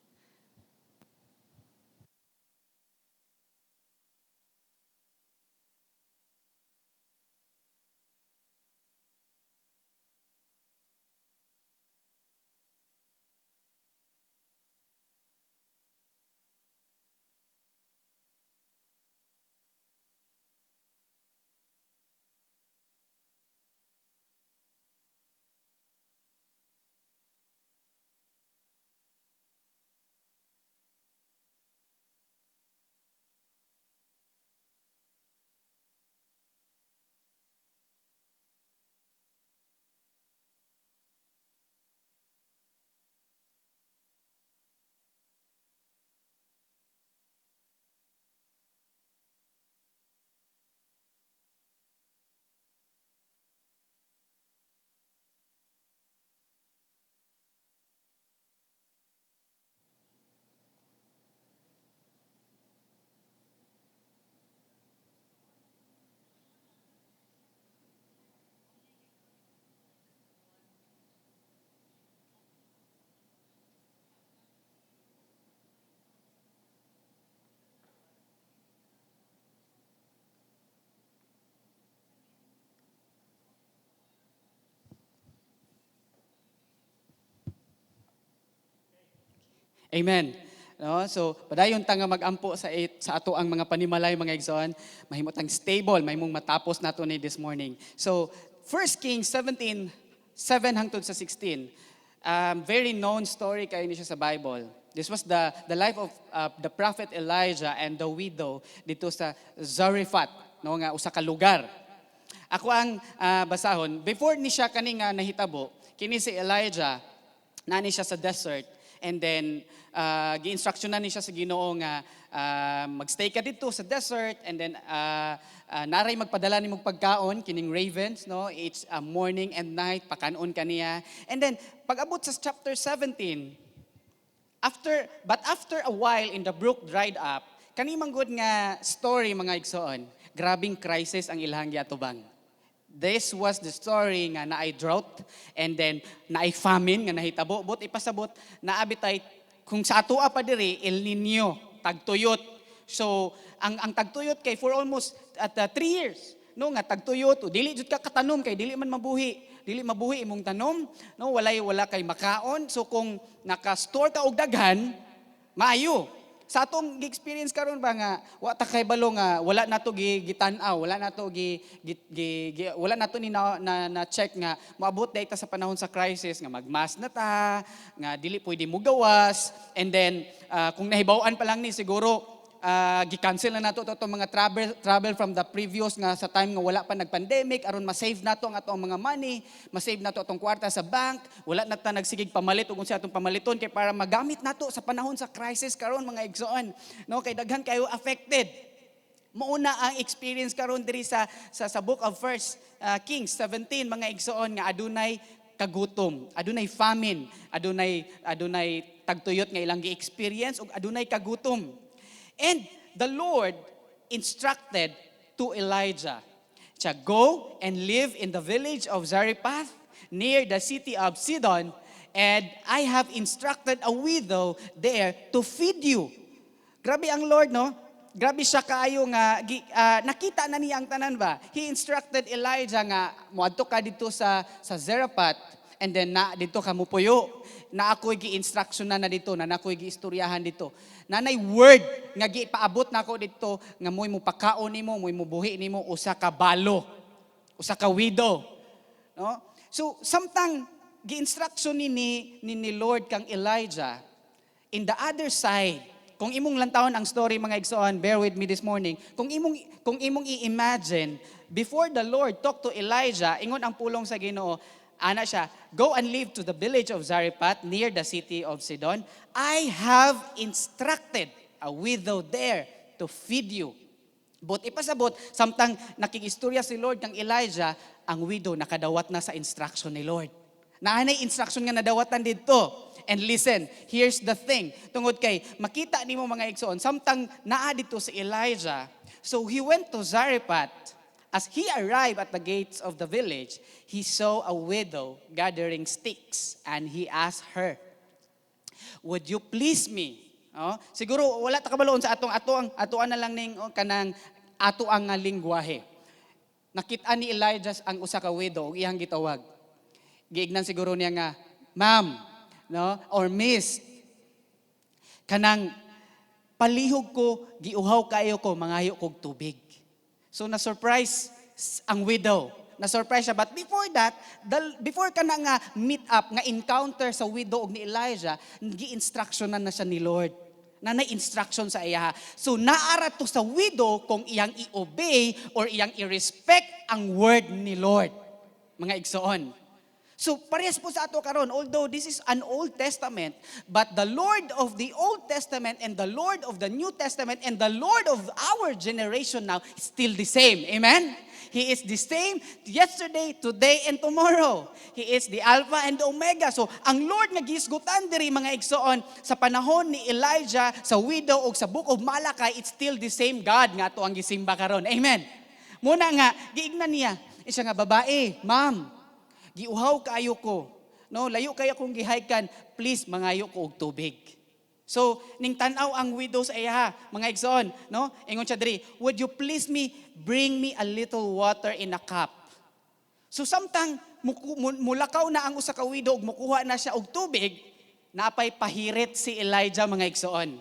Amen. No? So, padayon ta nga magampo sa ato ang mga panimalay, mga igsoon, mahimo tang stable, mahimong matapos nato ni this morning. So, 1 Kings 17:7 hangtod sa 16. Very known story kayo ni siya sa Bible. This was the life of the prophet Elijah and the widow dito sa Zarephath, no, nga usa ka lugar. Ako ang basahon, before ni siya kani nga nahitabo, kini si Elijah, nani siya sa desert, and then gi-instructionan ni siya sa Ginoo nga magstay ka dito sa desert and then naray magpadala nimo pagkaon kining ravens, no, each morning and night pakanon kaniya. And then pag-abot sa chapter 17, after a while in the brook dried up. Kani man gud nga story, mga igsoon, grabing crisis ang ilahang giatubang. This was the story nga naay drought and then naay famine nga nahitabo. But ipasabot naabi tay kung sa atoa pa diri, El Nino, tagtuyot. So ang tagtuyot kay for almost at 3 years, no, nga tagtuyot, o dili jud ka katanom kay dili man mabuhi. Dili mabuhi imong tanom, no, wala kay makaon. So kung naka-store ka og daghan, maayo. Sa atong gi-experience karon ba nga wa ta kay balo nga wala nato gi gitan-aw, wala nato gi, gi, gi, gi- wala nato ni na check nga moabot day ta sa panahon sa crisis nga mag-mask na ta, nga dili pwede mo gawas, and then kung nahibaw-an pa lang ni siguro gi-cancel na nato to mga travel travel from the previous nga sa time nga wala pa nag-pandemic aron ma-save nato ang atong mga money, ma-save nato atong kwarta sa bank, wala na ta nagsigig pamalit ug unsa atong pamaliton kay para magamit nato sa panahon sa crisis karon, mga igsoon, no, kay daghan kayo affected. Mauna ang experience karon diri sa book of First Kings 17, mga igsoon, nga adunay kagutom, adunay famine, adunay tagtuyot nga ilang gi-experience ug adunay kagutom. And the Lord instructed to Elijah, siya, "Go and live in the village of Zarephath near the city of Sidon, and I have instructed a widow there to feed you." Grabe ang Lord, no? Grabe siya kaayo nga nakita na niya ang tanan ba. He instructed Elijah nga moadto ka dito sa Zarephath and then na dito ka mupuyo. Na ako'y gi-instruction na na dito, na ako'y gi-istoryahan dito. Nanay word nga gipaabot nako dito nga mo'y mupakaon nimo, mo'y mubuhi nimo usa ka balo, usa ka widow. No? So samtang gi-instruction ni Lord kang Elijah, in the other side, kung imong lantawon ang story, mga igsoon, bear with me this morning, kung imong i-imagine, before the Lord talked to Elijah, ingon ang pulong sa Ginoo, ana siya, "Go and live to the village of Zarephath near the city of Sidon. I have instructed a widow there to feed you." But ipasabot, samtang nakikistorya si Lord kang Elijah, ang widow nakadawat na sa instruction ni Lord. Naanay instruction nga nadawatan dito. And listen, here's the thing. Tungod kay makita nimo, mga igsoon, samtang naa dito si Elijah, so he went to Zarephath. As he arrived at the gates of the village, he saw a widow gathering sticks and he asked her, "Would you please me?" Oh, siguro wala ta kabaloon sa atong ato ang atoan na lang ning, oh, kanang ato ang nga lingwahe. Nakita ni Elijah ang usa ka widow ug iyang gitawag. Giignan siguro niya nga, "Ma'am, no, or miss, kanang palihog ko, giuhaw kayo ko, mangayo kog tubig." So na-surprise ang widow. Na-surprise siya. But before that, before ka na nga meet up, nga encounter sa widow og ni Elijah, gi-instructionan na siya ni Lord. Na instruction sa iya. So naara to sa widow kung iyang i-obey or iyang i-respect ang word ni Lord, mga igsoon. So parehas po sa ato karon, although this is an Old Testament, but the Lord of the Old Testament and the Lord of the New Testament and the Lord of our generation now is still the same. Amen? He is the same yesterday, today, and tomorrow. He is the Alpha and the Omega. So, ang Lord nga gisgutan diri, mga igsoon, sa panahon ni Elijah, sa widow o sa book of Malachi, it's still the same God nga ato ang gisimba karon. Amen. Muna nga giignan niya, isa nga babae, "Ma'am, giuhaw kaayo ko. No, layo kayo kong gihaykan, please mangayo ko og tubig." So, ning tan-aw ang widow sa iya, mga igsoon, no? Ingon siya diri, "Would you please me bring me a little water in a cup?" So samtang mulakaw na ang usa ka widow ug mukuha na siya og tubig, napay pahirit si Elijah, mga igsoon.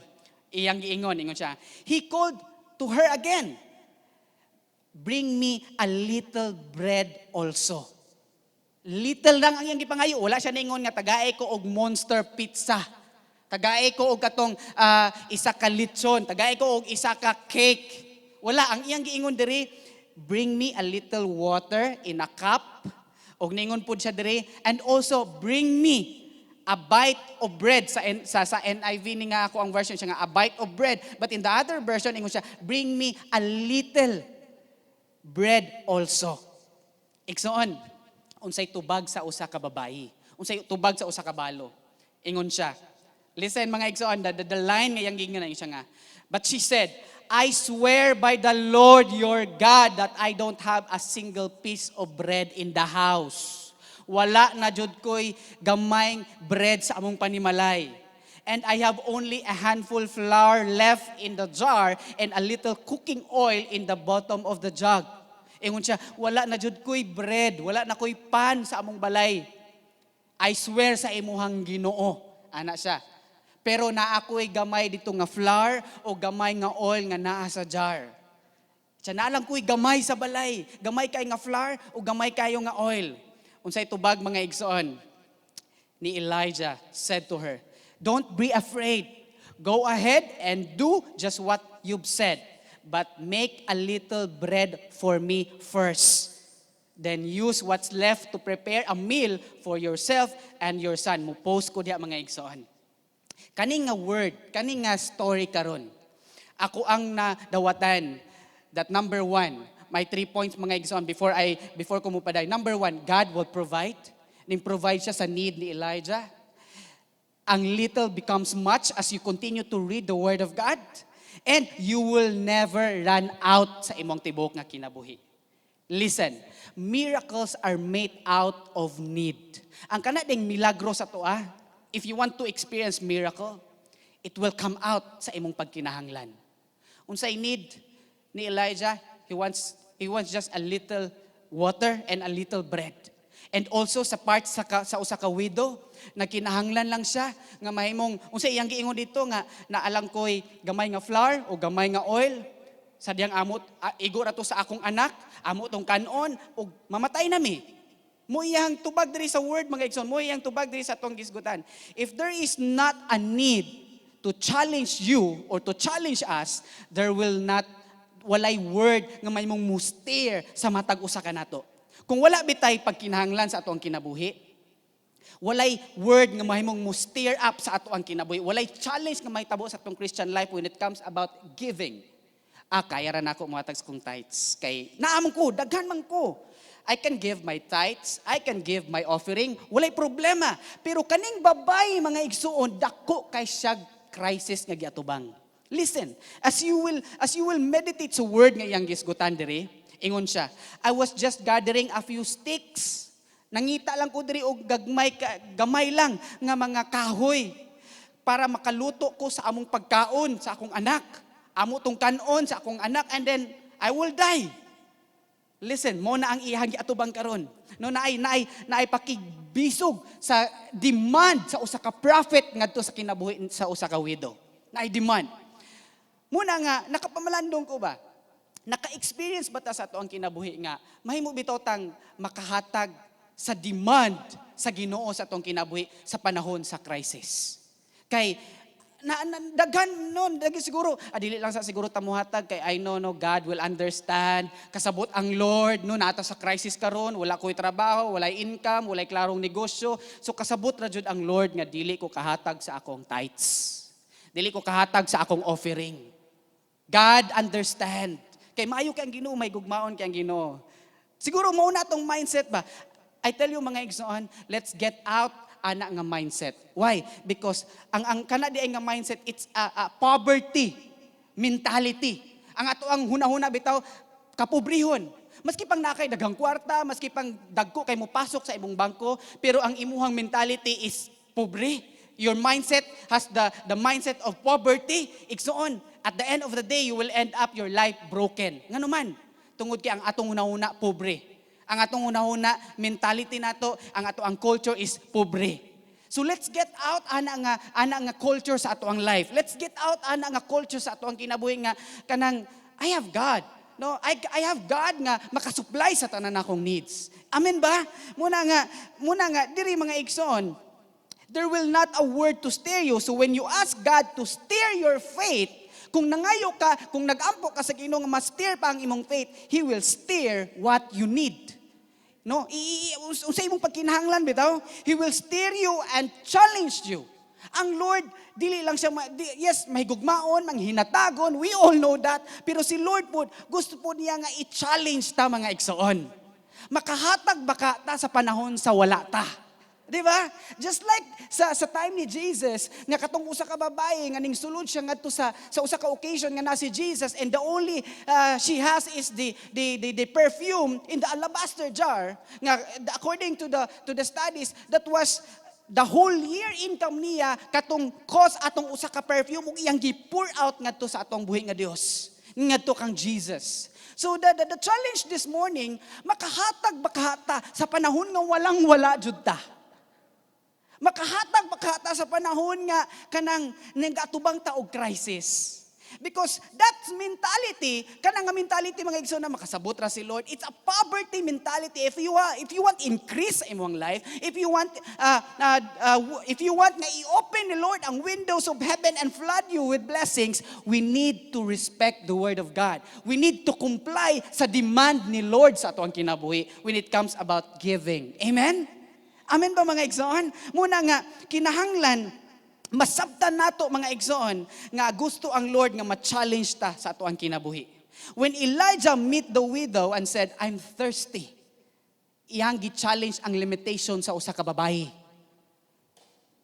Iyang giingon, ingon siya. He called to her again, "Bring me a little bread also." Little lang ang iyang gipangayo. Wala siya ningon nga tagae ko og monster pizza. Tagae ko og katong isa ka litson, tagae ko og isa ka cake. Wala ang iyang giingon diri, "Bring me a little water in a cup." Og ningon pud siya diri, "And also bring me a bite of bread." Sa NIV ni nga ako ang version siya nga a bite of bread. But in the other version, ingon siya, "Bring me a little bread also." Igsoon, unsay tubag sa usa ka babayi? Unsay tubag sa usa ka balo? Ingon siya. Listen, mga igsoon, the line nga iyang giingon siya nga, "But she said, 'I swear by the Lord your God that I don't have a single piece of bread in the house.' Wala na jud ko'y gamayng bread sa among panimalay. 'And I have only a handful flour left in the jar and a little cooking oil in the bottom of the jug.'" Ingon siya, "Wala na jud ko'y bread, wala na ko'y pan sa among balay. I swear sa imuhang Ginoo," ana siya. "Pero naa ko'y gamay dito nga flour o gamay nga oil nga naa sa jar." Siya na lang ko'y gamay sa balay. Gamay kay nga flour o gamay kayo nga oil. Unsay tubag, mga igsoon? Ni Elijah said to her, "Don't be afraid. Go ahead and do just what you you've said, but make a little bread for me first. Then use what's left to prepare a meal for yourself and your son." Mo-pause ko diha, mga igsoon. Kani nga word, kani nga story karon, ako ang nadawatan that number one, my three points, mga igsoon, before ko mupaday. Number one, God will provide. Ning provide siya sa need ni Elijah. Ang little becomes much as you continue to read the Word of God. And you will never run out sa imong tibok nga kinabuhi. Listen, miracles are made out of need. Ang kana ding milagro sa toa, if you want to experience miracle, it will come out sa imong pagkinahanglan. Unsay need ni Elijah? He wants just a little water and a little bread. And also sa part sa usa ka widow, nagkinahanglan lang siya nga mahimong unsa iyang giingon dito nga naalang koy gamay nga flour o gamay nga oil sa diyang amot igo ra to sa akong anak, amo tong kanon ug mamatay nami. Mo iyang tubag diri sa word, mga igsoon, mo iyang tubag diri sa atong gisgutan. If there is not a need to challenge you or to challenge us, there will not walay word nga mahimong mu-stir sa matag usa ka nato. Kung wala bitay pagkinahanglan sa atong kinabuhi, walay word nga mahimong mo stir up sa ato ang kinabuhi. Walay challenge nga mahitabo sa atong Christian life when it comes about giving. Ah, kaya ra nako mohatag sa kong tithes. Kay naamon ko, daghan man ko. I can give my tithes, I can give my offering, walay problema. Pero kaning babae, mga igsuon, dako kay siya crisis nga giatubang. Listen, as you will meditate sa word nga iyang gisgutan diri, ingon siya, "I was just gathering a few sticks." Nangita lang ko diri og gagmay gamay lang nga mga kahoy para makaluto ko sa among pagkaon sa akong anak. Amo tong kanon sa akong anak and then I will die. Listen, mo na ang iyang giatubang karon. No, naay naay pakigbisog sa demand sa usa ka prophet ngadto sa kinabuhi sa usa ka widow. Naay demand. Muna nga nakapamalandong ko ba? Naka-experience ba ta sa ato ang kinabuhi nga mahimo bitaw tang makahatag sa demand sa Ginoo sa atong kinabuhi sa panahon sa crisis? Kay na daghan nun, daghan siguro, ah, dili lang sa siguro tamuhatag kay I know, no, God will understand. Kasabot ang Lord, no, nata sa crisis karon, wala ko'y trabaho, walay income, walay klarong negosyo. So kasabot ra jud ang Lord nga dili ko kahatag sa akong tithes. Dili ko kahatag sa akong offering. God understand. Kay maayo kay ang Ginoo, may gugmaon kay ang Ginoo. Siguro mao na atong mindset ba? I tell you, mga igsoon, let's get out ana nga mindset. Why? Because ang kana di ay nga mindset, it's a poverty mentality. Ang ato ang hunahuna bitaw kapobrehon. Maski pang nakay daghang kwarta, maski pang dagko kay mo pasok sa imong bangko, pero ang imuhang mentality is pobre. Your mindset has the mindset of poverty. Igsoon, at the end of the day, you will end up your life broken. Ngano man, tungod kay ang atong hunahuna pobre. Ang atong hunahuna, mentality nato, ang ato ang culture is pobre. So let's get out ana nga culture sa ato ang life. Let's get out ana nga culture sa ato ang kinabuhi nga kanang I have God. No, I have God nga makasupply sa tanan akong needs. Amen ba? Muna nga diri, mga igsoon, there will not a word to steer you. So when you ask God to steer your faith, kung nangayo ka, kung nagampo ka sa Ginoo nga ma-steer pa ang imong faith, He will steer what you need. No, unsa imong pagkinahanglan bitaw, He will steer you and challenge you. Ang Lord, dili lang siya, yes, mahigugmaon, manghinatagon, we all know that. Pero si Lord po, gusto po niya nga i-challenge ta, mga igsoon. Makahatag ba ka ta sa panahon sa wala ta? Di ba? Just like sa time ni Jesus, nga katong usa ka babae nga ning sulod siya ngadto sa usa ka occasion nga na si Jesus and the only she has is the perfume in the alabaster jar nga according to the studies, that was the whole year income niya, katong cost atong usa ka perfume ug iyang gi-pour out ngadto sa atong buhi nga Dios, ngadto kang Jesus. So the challenge this morning, makahatag ba ka ta sa panahon nga walang wala jud ta? Makahatag ba ka ta sa panahon nga kanang nagatubang ta og crisis? Because that mentality, kana nga mentality, mga igsoon, na makasabot ra si Lord, it's a poverty mentality. If you want increase sa imong life, if you want nga i-open ni Lord ang windows of heaven and flood you with blessings, we need to respect the word of God. We need to comply sa demand ni Lord sa atoang kinabuhi when it comes about giving. Amen? Amen ba, mga igsoon? Mao na nga kinahanglan masabtan nato, mga igsoon, nga gusto ang Lord nga ma-challenge ta sa atoang kinabuhi. When Elijah meet the widow and said, "I'm thirsty," iyang gi-challenge ang limitation sa usa ka babayi.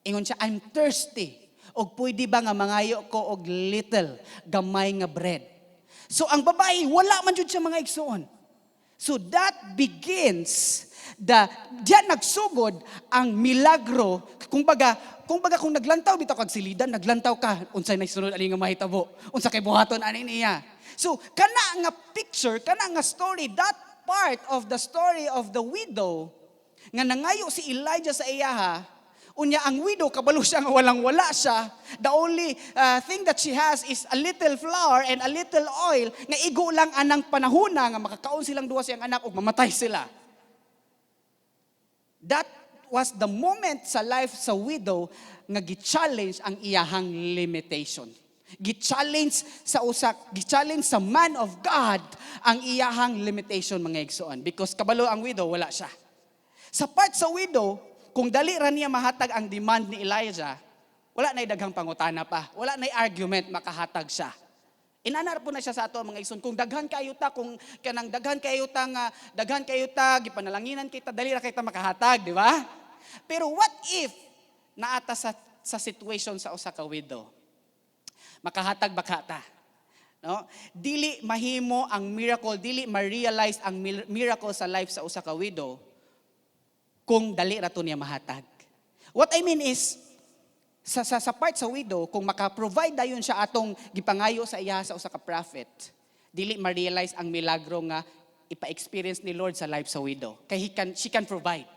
Ingon siya, "I'm thirsty. Og pwede ba nga mangayo ko og little, gamay nga bread?" So ang babae, wala man jud siya, mga igsoon. So that begins the diyan nagsugod ang milagro. Kumbaga kung naglantaw bitaw kag silidan, naglantaw ka, unsay sunod ani nga mahitabo? Unsa kay buhaton ani niya? So kana nga picture, kana nga story, that part of the story of the widow nga nangayo si Elijah sa iyaha. Unya ang widow, kabalo siya nga walang wala siya. The only thing that she has is a little flour and a little oil nga igo lang anang panahona nga makakaon silang duha siyang anak ug mamatay sila. That was the moment sa life sa widow nga gi-challenge ang iyahang limitation. Gi-challenge sa usak, gi-challenge sa man of God ang iyahang limitation, mga igsoon, because kabalo ang widow, wala siya. Sa part sa widow, kung dali ra niya mahatag ang demand ni Elijah, wala na'y daghang pangutana pa. Wala na'y argument, makahatag siya. Inana po na siya sa ato, mga igsoon. Kung daghan kayo ta, kung kanang daghan kayo ta nga, daghan kayo ta, gipanalanginan kita, dali ra kita makahatag, di ba? Pero what if naa ta sa situation sa usa ka widow? Makahatag ba ka ta? No? Dili mahimo ang miracle, dili ma-realize ang miracle sa life sa usa ka widow kung dali ra to niya mahatag. What I mean is, sa part sa widow, kung maka-provide dayon siya atong gipangayo sa iya sa usa ka prophet, dili ma-realize ang milagro nga ipa-experience ni Lord sa life sa widow. Kay she can provide.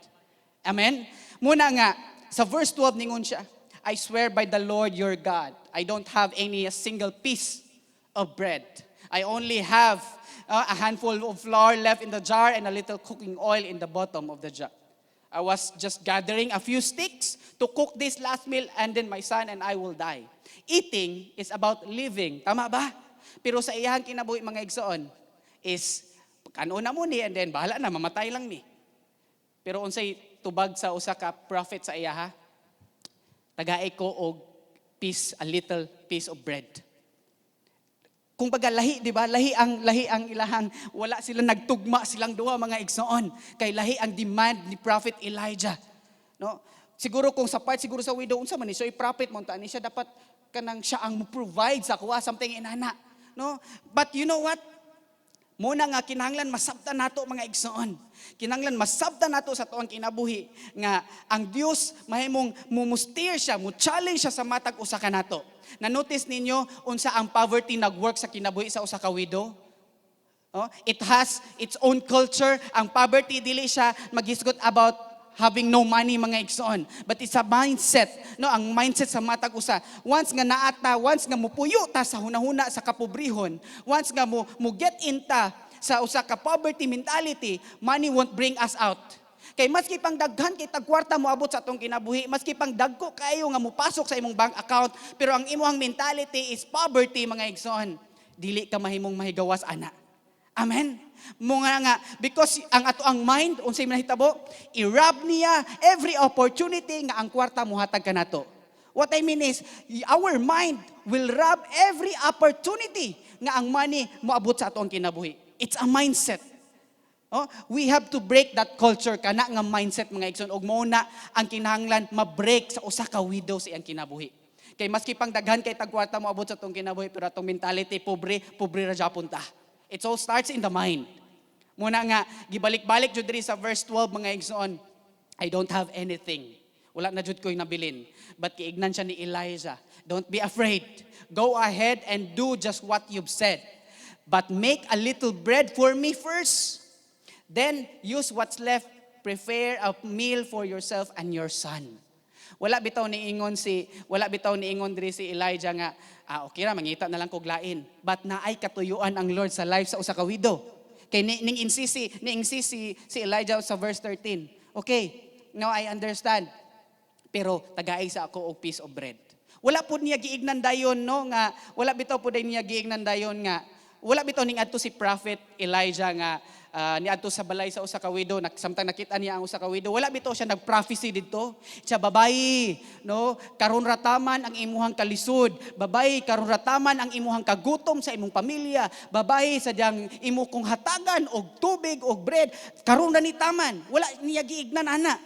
Amen? Mao na nga, sa verse 12 ningon siya, "I swear by the Lord your God, I don't have any a single piece of bread. I only have a handful of flour left in the jar and a little cooking oil in the bottom of the jar. I was just gathering a few sticks to cook this last meal and then my son and I will die." Eating is about living. Tama ba? Pero sa iyang kinabuhi, mga igsoon, is kanon na mo ni and then bahala na, mamatay lang ni. Pero unsay tubag sa usa ka prophet sa iya ha? "Tagai ko og piece, a little piece of bread." Kung baga lahi, di ba? Lahi ang ilahang, wala sila nagtugma silang duha, mga igsoon. Kay lahi ang demand ni Prophet Elijah. No? Siguro kung sa part siguro sa widow, unsa man ni siya, prophet mo ni siya, dapat kanang siya ang mo-provide sa kuha, something inana. No? But you know what? Mao na nga kinahanglan masabtan nato, mga igsoon. Kinahanglan masabtan nato sa atoang kinabuhi nga ang Dios mahimong mumustir siya, mo challenge siya sa matag usa ka nato. Na-notice ninyo unsa ang poverty nag-work sa kinabuhi sa usa ka widow? Oh, it has its own culture. Ang poverty, dili siya maghisgot about having no money, mga igsoon. But it's a mindset, no? Ang mindset sa matag usa. Once nga naata, once nga mupuyo ta sa hunahuna sa kapobrehon, once nga mo get in ta sa usa ka poverty mentality, money won't bring us out. Kay maski pang daghan kay tag kwarta moabot sa atong kinabuhi, maski pang dagko kayo nga mopasok sa imong bank account, pero ang imong mentality is poverty, mga igsoon, dili ka mahimong mahigawas ana. Amen. Mao nga because ang ato ang mind, unsay manahitabo, i-rob niya every opportunity nga ang kwarta mohatag kanato. What I mean is, our mind will rob every opportunity nga ang money moabot sa atong kinabuhi. It's a mindset. Oh, we have to break that culture, kana nga mindset, mga igsoon, ug mao na ang kinahanglan ma-break sa usa ka widow sa iyang kinabuhi. Kay maski pang daghan kay tag kwarta moabot sa atong kinabuhi, pero atong mentality pobre, pobre ra japon ta. It all starts in the mind. Mao na nga gibalik-balik jud diri sa verse 12, mga igsoon. "I don't have anything. Wala na jud ko'y nabilin." But giingnan siya ni Elijah, "Don't be afraid. Go ahead and do just what you've said. But make a little bread for me first. Then use what's left. Prepare a meal for yourself and your son." Wala bitaw niingon diri si Elijah nga, "Ah, okay ra, mangita na lang kog lain." But naay katuyuan ang Lord sa life sa usa ka widow. Kay ning insist si Elijah sa verse 13. "Okay, now I understand. Pero tagai sa ako og piece of bread." Wala pud niya giignan dayon, no, nga wala bitaw pud niya giignan dayon nga wala bitaw ning adto si Prophet Elijah nga niadto sa balay sa usa ka widow samtang nakita niya ang usa ka widow, wala bitaw siya nag-prophecy didto siya, "Babayi, no, karon rataman ang imuhang kalisod. Babayi, karon rataman ang imuhang kagutom sa imong pamilya. Babayi, sadyang imo kong hatagan og tubig og bread, karon na ni taman." Wala niya giignan ana.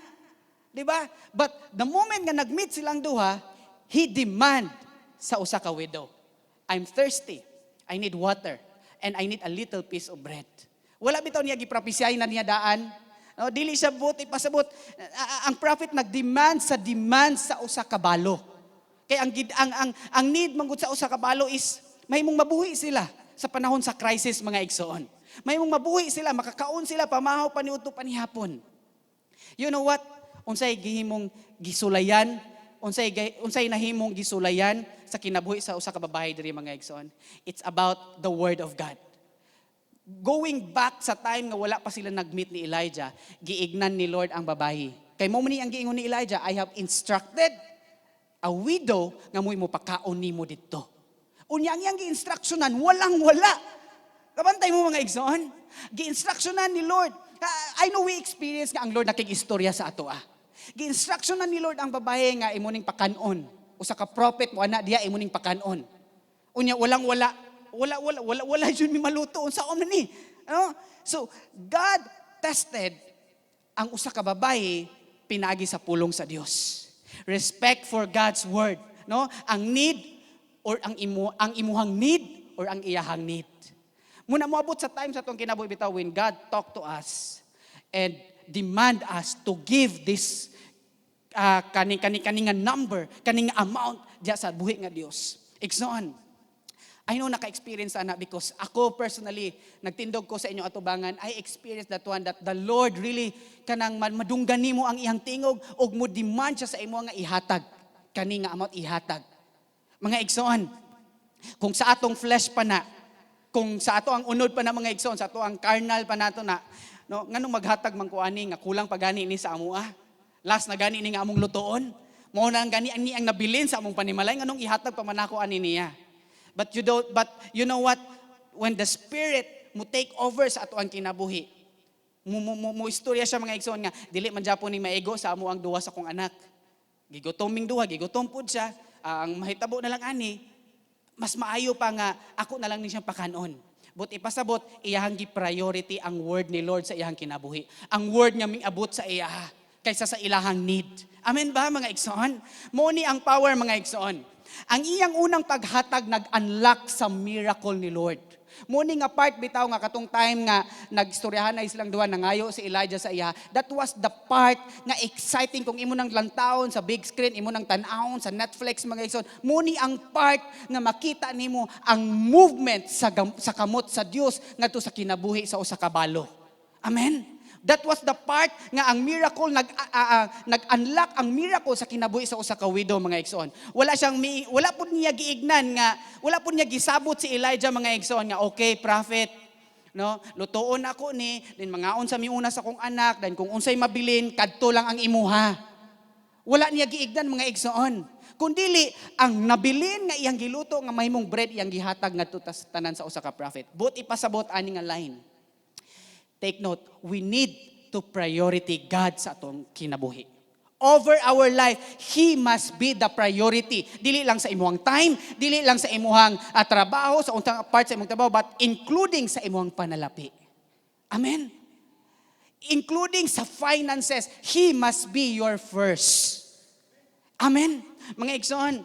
Di ba? But the moment nga nag-meet silang duha, he demand sa usa ka widow, "I'm thirsty. I need water. And I need a little piece of bread." Wala bitaw niya giprophesy na niya daan. No, dili siya buot ipasabot. Ang prophet nag-demand sa demand sa usa ka balo. Kay ang gid- ang need manggod sa usa ka balo is mahimong mabuhi sila sa panahon sa crisis, mga igsoon. Mahimong mabuhi sila, makakaon sila pamahaw pa niudto panihapon. You know what? Unsay gihimong gisulayan, unsay nahimong gisulayan sa kinabuhi sa usa ka babae diri, mga igsoon? It's about the word of God. Going back sa time nga wala pa sila nag-meet ni Elijah, giignan ni Lord ang babae. Kay mo ni ang giingon ni Elijah, "I have instructed a widow nga mo'y mopakaon nimo didto." Unya ang iyang gi-instructionan, walang wala. Kabantay mo, mga igsoon? Gi-instructionan ni Lord. Ah, I know we experience nga ang Lord nakig-istorya sa ato ah. Gi-instructionan ni Lord ang babae nga imo ning pakanon. Usa ka prophet mo ana diya, imo ning pakanon. Unya walang wala, wala wala wala wala jud mi maluto, unsa man ni? Ano? So God tested ang usa ka babae pinaagi sa pulong sa Dios. Respect for God's word, no? Ang need or ang imuhang need or ang iyahang need. Muna moabot sa time sa atong kinabuhi bitaw when God talk to us and demand us to give this kani kani kani nga number, kani nga amount diya sa buhi nga Dios. Igsoon, I know naka-experience ana because ako personally, nagtindog ko sa inyong atubangan, I experienced that one, that the Lord really kanang madunggan nimo ang iyang tingog ug mo demand siya sa imo nga ihatag kani nga amount, ihatag. Mga igsoon, kung sa atong flesh pa na, kung sa ato ang unod pa na, mga igsoon, sa ato ang carnal pa nato na, no, nganong maghatag man ko ani nga kulang pa gani ni sa amoa? Last na gani ni nga among lutoon. Mao na ang gani ang ni ang nabilin sa among panimalay, nganong ihatag pa man ako ani niya? But you don't but you know what? When the Spirit mo take over sa ato ang kinabuhi, mo istorya siya, mga igsoon, nga dili man japon ni maigo sa amo ang duha sa kong anak. Gigutom ming duha, gigutom pud siya. Ah, ang mahitabo na lang ani, mas maayo pa nga ako na lang ni siyang pakanon. But ipasabot, iyahang gi-priority ang word ni Lord sa iyahang kinabuhi. Ang word nga mingabot sa iyaha kaysa sa ilahang need. Amen ba, mga igsoon? Mo ni ang power, mga igsoon. Ang iyang unang paghatag nag-unlock sa miracle ni Lord. Mo ni nga part bitaw nga katong time nga nagstoryahan na silang duha, nangayo si Elijah sa iya. That was the part nga exciting kung imo nang lantawon sa big screen, imo nang tan-awon sa Netflix, mga igsoon. Mo ni ang part nga makita nimo ang movement sa kamot sa Dios ngadto sa kinabuhi sa usa ka balo. Amen. That was the part nga ang miracle nag-unlock ang miracle sa kinabuhi sa usa ka widow, mga igsoon. Wala pud niya giignan nga wala pud niya gisabot si Elijah, mga igsoon, nga, "Okay, prophet, no, lutuon ako ni din mangaon sa miuna sa kong anak, then kung unsay mabilin kadto lang ang imuha." Wala niya giignan, mga igsoon. Kundili ang nabilin nga iyang giluto nga mahimong bread, iyang gihatag ngadto tanan sa usa ka prophet. But ipasabot ani nga line. Take note, we need to priority God sa atong kinabuhi. Over our life, He must be the priority. Dili lang sa imuhang time, dili lang sa imuhang trabaho, sa untang part sa imong trabaho, but including sa imuhang panalapi. Amen? Including sa finances, He must be your first. Amen? Mga igsoon,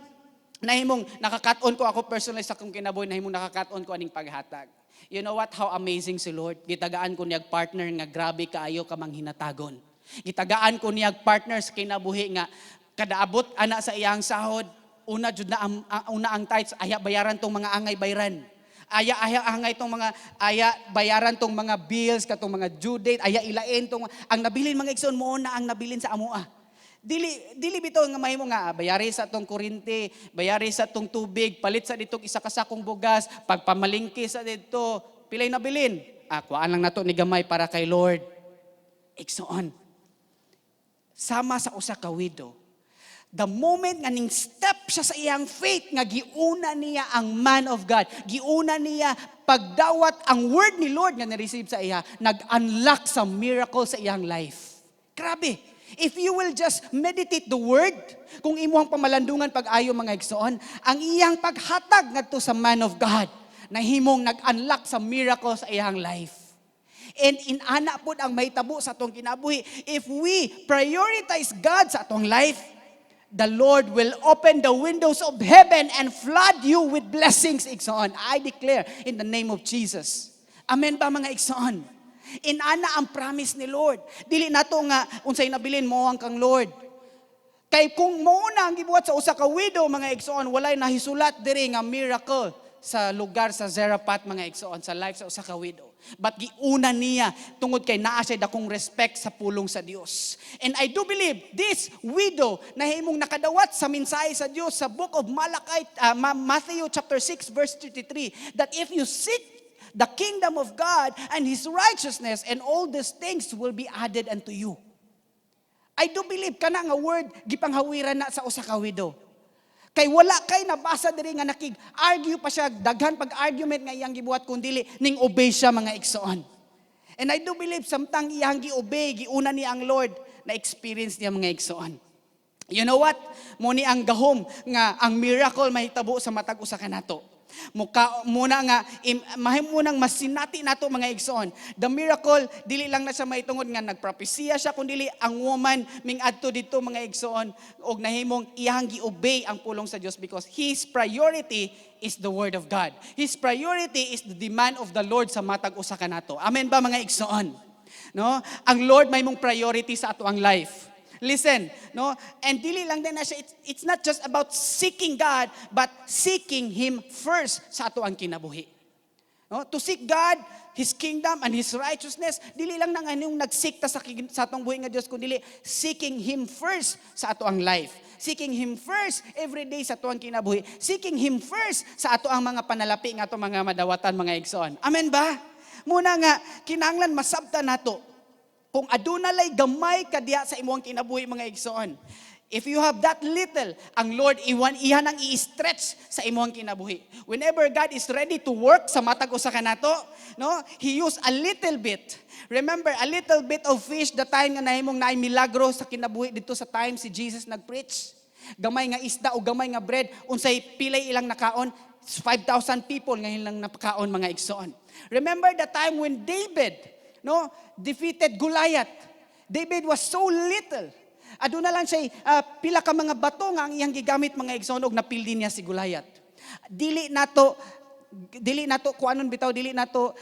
nahimong nakakaton ko ako personally sa akong kinabuhi, nahimong nakakaton ko aning paghatag. You know what? How amazing si Lord. Gitagaan ko niyag partner nga grabe kaayo ka manghinatagon. Gitagaan ko niyag partner sa kinabuhi nga kada abot ana sa iyang sahod, una jud na una ang tithes, aya bayaran tong mga angay bayran. Aya angay tong mga aya bayaran tong mga bills katong mga due date, aya ilain tong ang nabilin, mga igsoon, mo na ang nabilin sa amoa. Dili dili bitaw nga mahimo nga bayari sa atong kuryente, bayari sa atong tubig, palit sa ditong isa ka sakong bugas, pagpamalingki sa dito, pilay nabilin. Kuhaan lang nato ni gamay para kay Lord. Igsoon. Sama sa usa ka widow. The moment nga ning step siya sa iyang faith nga giuna niya ang man of God, giuna niya pagdawat ang word ni Lord nga na-receive sa iya, nag-unlock sa miracle sa iyang life. Grabe. If you will just meditate the word, kung imuhang pamalandungan pag-ayo, mga igsoon, ang iyang paghatag ngadto sa man of God, nahimong nag-unlock sa miracle sa iyang life. And inana pod ang mahitabo sa atong kinabuhi. If we prioritize God sa atong life, the Lord will open the windows of heaven and flood you with blessings, igsoon. I declare in the name of Jesus. Amen ba, mga igsoon? Inana ang promise ni Lord. Dili nato nga unsay nabilin mo ang kang Lord. Kay kung mo na ang gibuhat sa usa ka widow, mga igsoon, walay nahisulat diri nga miracle sa lugar sa Zarephath, mga igsoon, sa life sa usa ka widow. But giuna niya tungod kay naa siya dakong respect sa pulong sa Dios. And I do believe this widow nahimong nakadawat sa mensahe sa Dios sa book of Malachi, Matthew chapter 6 verse 33, that if you seek the kingdom of God and His righteousness, and all these things will be added unto you. I do believe kana nga word gipanghawiran na sa usa ka widow. Kay wala kay nabasa diri nga nakig-argue pa siya, daghan pag-argument nga iyang gibuhat, kun dili ning obey siya, mga igsoon. And I do believe samtang iyang gi-obey, giuna niya ang Lord, na experience niya, mga igsoon. You know what? Mo ni ang gahom nga ang miracle mahitabo sa matag usa kanato. Muka muna nga mahimo nang masinati nato, mga igsoon. The miracle dili lang na siya mahitungod nga nagpropesiya siya, kun dili ang woman ming adto didto, mga igsoon, og nahimong iyang gi-obey ang pulong sa Dios because his priority is the word of God. His priority is the demand of the Lord sa matag usa kanato. Amen ba, mga igsoon? No? Ang Lord may mong priority sa ato ang life. Listen, no? And dili lang din na siya, it's not just about seeking God, but seeking Him first sa ato ang kinabuhi. No? To seek God, His kingdom, and His righteousness, dili lang nang anong nag-seek ta sa atong buhi nga Dios, kundi seeking Him first sa ato ang life. Seeking Him first every day sa ato ang kinabuhi. Seeking Him first sa ato ang mga panalapi nga ato mga madawatan, mga igsoon. Amen ba? Muna nga, kinahanglan masabta nato kung aduna lay gamay ka diha sa imong kinabuhi, mga igsoon. If you have that little, ang Lord iwan iyan ang i-stretch sa imong kinabuhi. Whenever God is ready to work sa matag usa kanato, no, He use a little bit. Remember, a little bit of fish, the time nga nahimong naay milagro sa kinabuhi dito sa time si Jesus nag-preach. Gamay nga isda o gamay nga bread, unsay pilay ilang nakaon? 5,000 people ngayon lang napakaon, mga igsoon. Remember the time when David, no, defeated Goliath. David was so little. Aduna lang siya pila ka mga bato nga ang iyang gigamit, mga igsoon, og napildi niya si Goliath. Dili nato kuanon bitaw, dili nato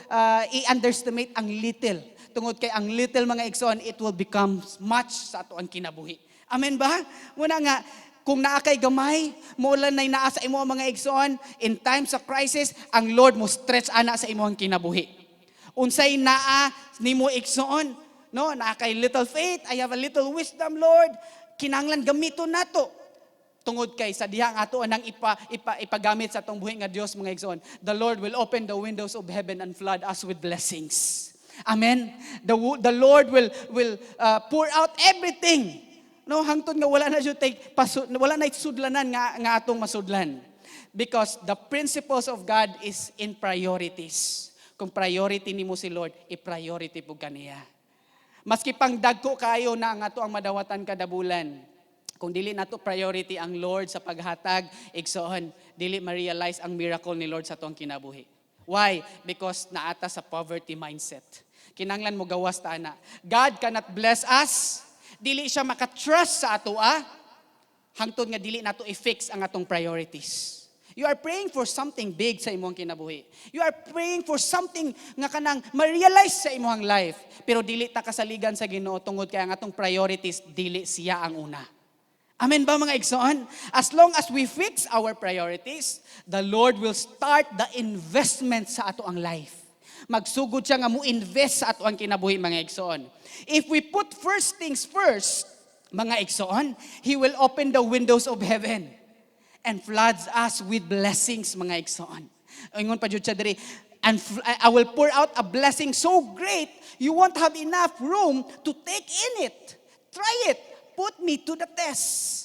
i-underestimate ang little. Tungod kay ang little, mga igsoon, it will become much sa ato ang kinabuhi. Amen ba? Muna nga kung naa kay gamay, mo lang nay naa sa imo, mga igsoon, in times of crisis, ang Lord mo stretch ana sa imong kinabuhi. Unsay naa nimo, igsoon, no? Naa kay little faith, I have a little wisdom, Lord. Kinahanglan gamiton nato. Tungod kay sa diha ang ato anang ipagamit sa atong buhi nga Dios, mga igsoon, the Lord will open the windows of heaven and flood us with blessings. Amen. The Lord will pour out everything. No, hangtod nga wala na jud tay pasu, wala na sudlanan nga atong masudlan. Because the principles of God is in priorities. Kung priority nimo si Lord, i-priority pud kaniya. Maski pang dagko kayo na ang ato ang madawatan kada bulan. Kung dili nato priority ang Lord sa paghatag, igsoon, dili ma-realize ang miracle ni Lord sa atong kinabuhi. Why? Because naata sa poverty mindset. Kinanglan mo gawas ta ana. God cannot bless us. Dili siya makatrust sa ato ah. Hangtod nga dili nato i-fix ang atong priorities. You are praying for something big sa imong kinabuhi. You are praying for something nga kanang ma-realize sa imong life. Pero dili ta kasaligan sa Ginoo tungod kay ang atong priorities dili siya ang una. Amen ba, mga igsoon? As long as we fix our priorities, the Lord will start the investment sa ato ang life. Magsugod siya nga mo invest sa ato ang kinabuhi, mga igsoon. If we put first things first, Mga igsoon, He will open the windows of heaven and floods us with blessings, mga igsoon. Ingon pa jud siya diri, "And I will pour out a blessing so great you won't have enough room to take in it. Try it. Put me to the test."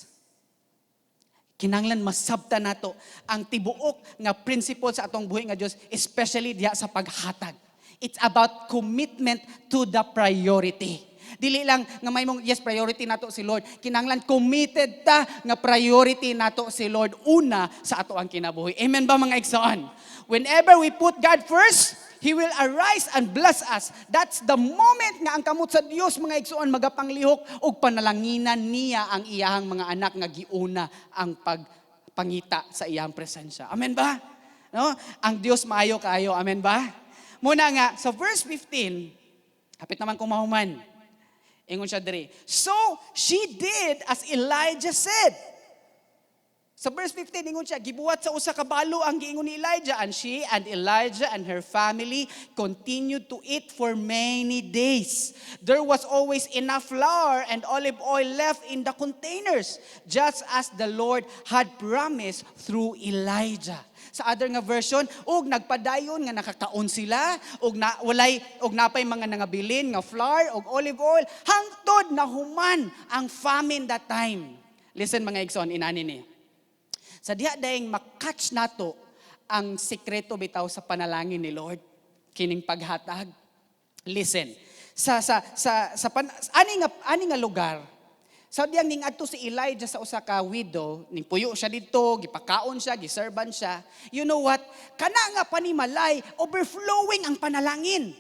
Kinanglan masabta nato ang tibuok nga principle sa atong buhi nga Dios, especially diha sa paghatag. It's about commitment to the priority. Dili lang nga may mong, yes, priority nato si Lord. Kinanglan committed ta nga priority nato si Lord una sa ato ang kinabuhi. Amen ba, mga igsoon? Whenever we put God first, He will arise and bless us. That's the moment nga ang kamot sa Dios, mga igsoon, magapanglihok ug panalanginan niya ang iyahang mga anak nga giuna ang pagpangita sa iyang presensya. Amen ba? No? Ang Dios maayo kaayo. Amen ba? Muna nga sa verse 15, hapit naman kong mahuman. Ingon siya diri. So she did as Elijah said. Sa verse 15, ingon siya, gibuhat sa usa ka balo ang giingon ni Elijah, and she and Elijah and her family continued to eat for many days. There was always enough flour and olive oil left in the containers, just as the Lord had promised through Elijah. Sa other nga version, ug nagpadayon nga nakakaon sila, ug na walay ug napay mga nangabilin nga flour ug olive oil hangtod nahuman ang famine that time. Listen, mga igsoon, inani ni. Sa diha dayeng makatch nato ang sikreto bitaw sa panalangin ni Lord, kining paghatag. Listen, sa ani nga lugar, sa diyang ning adto si Elijah sa usa ka widow, ning puyo siya didto, gipakaon siya, giserban siya. You know what? Kana nga panimalay, overflowing ang panalangin.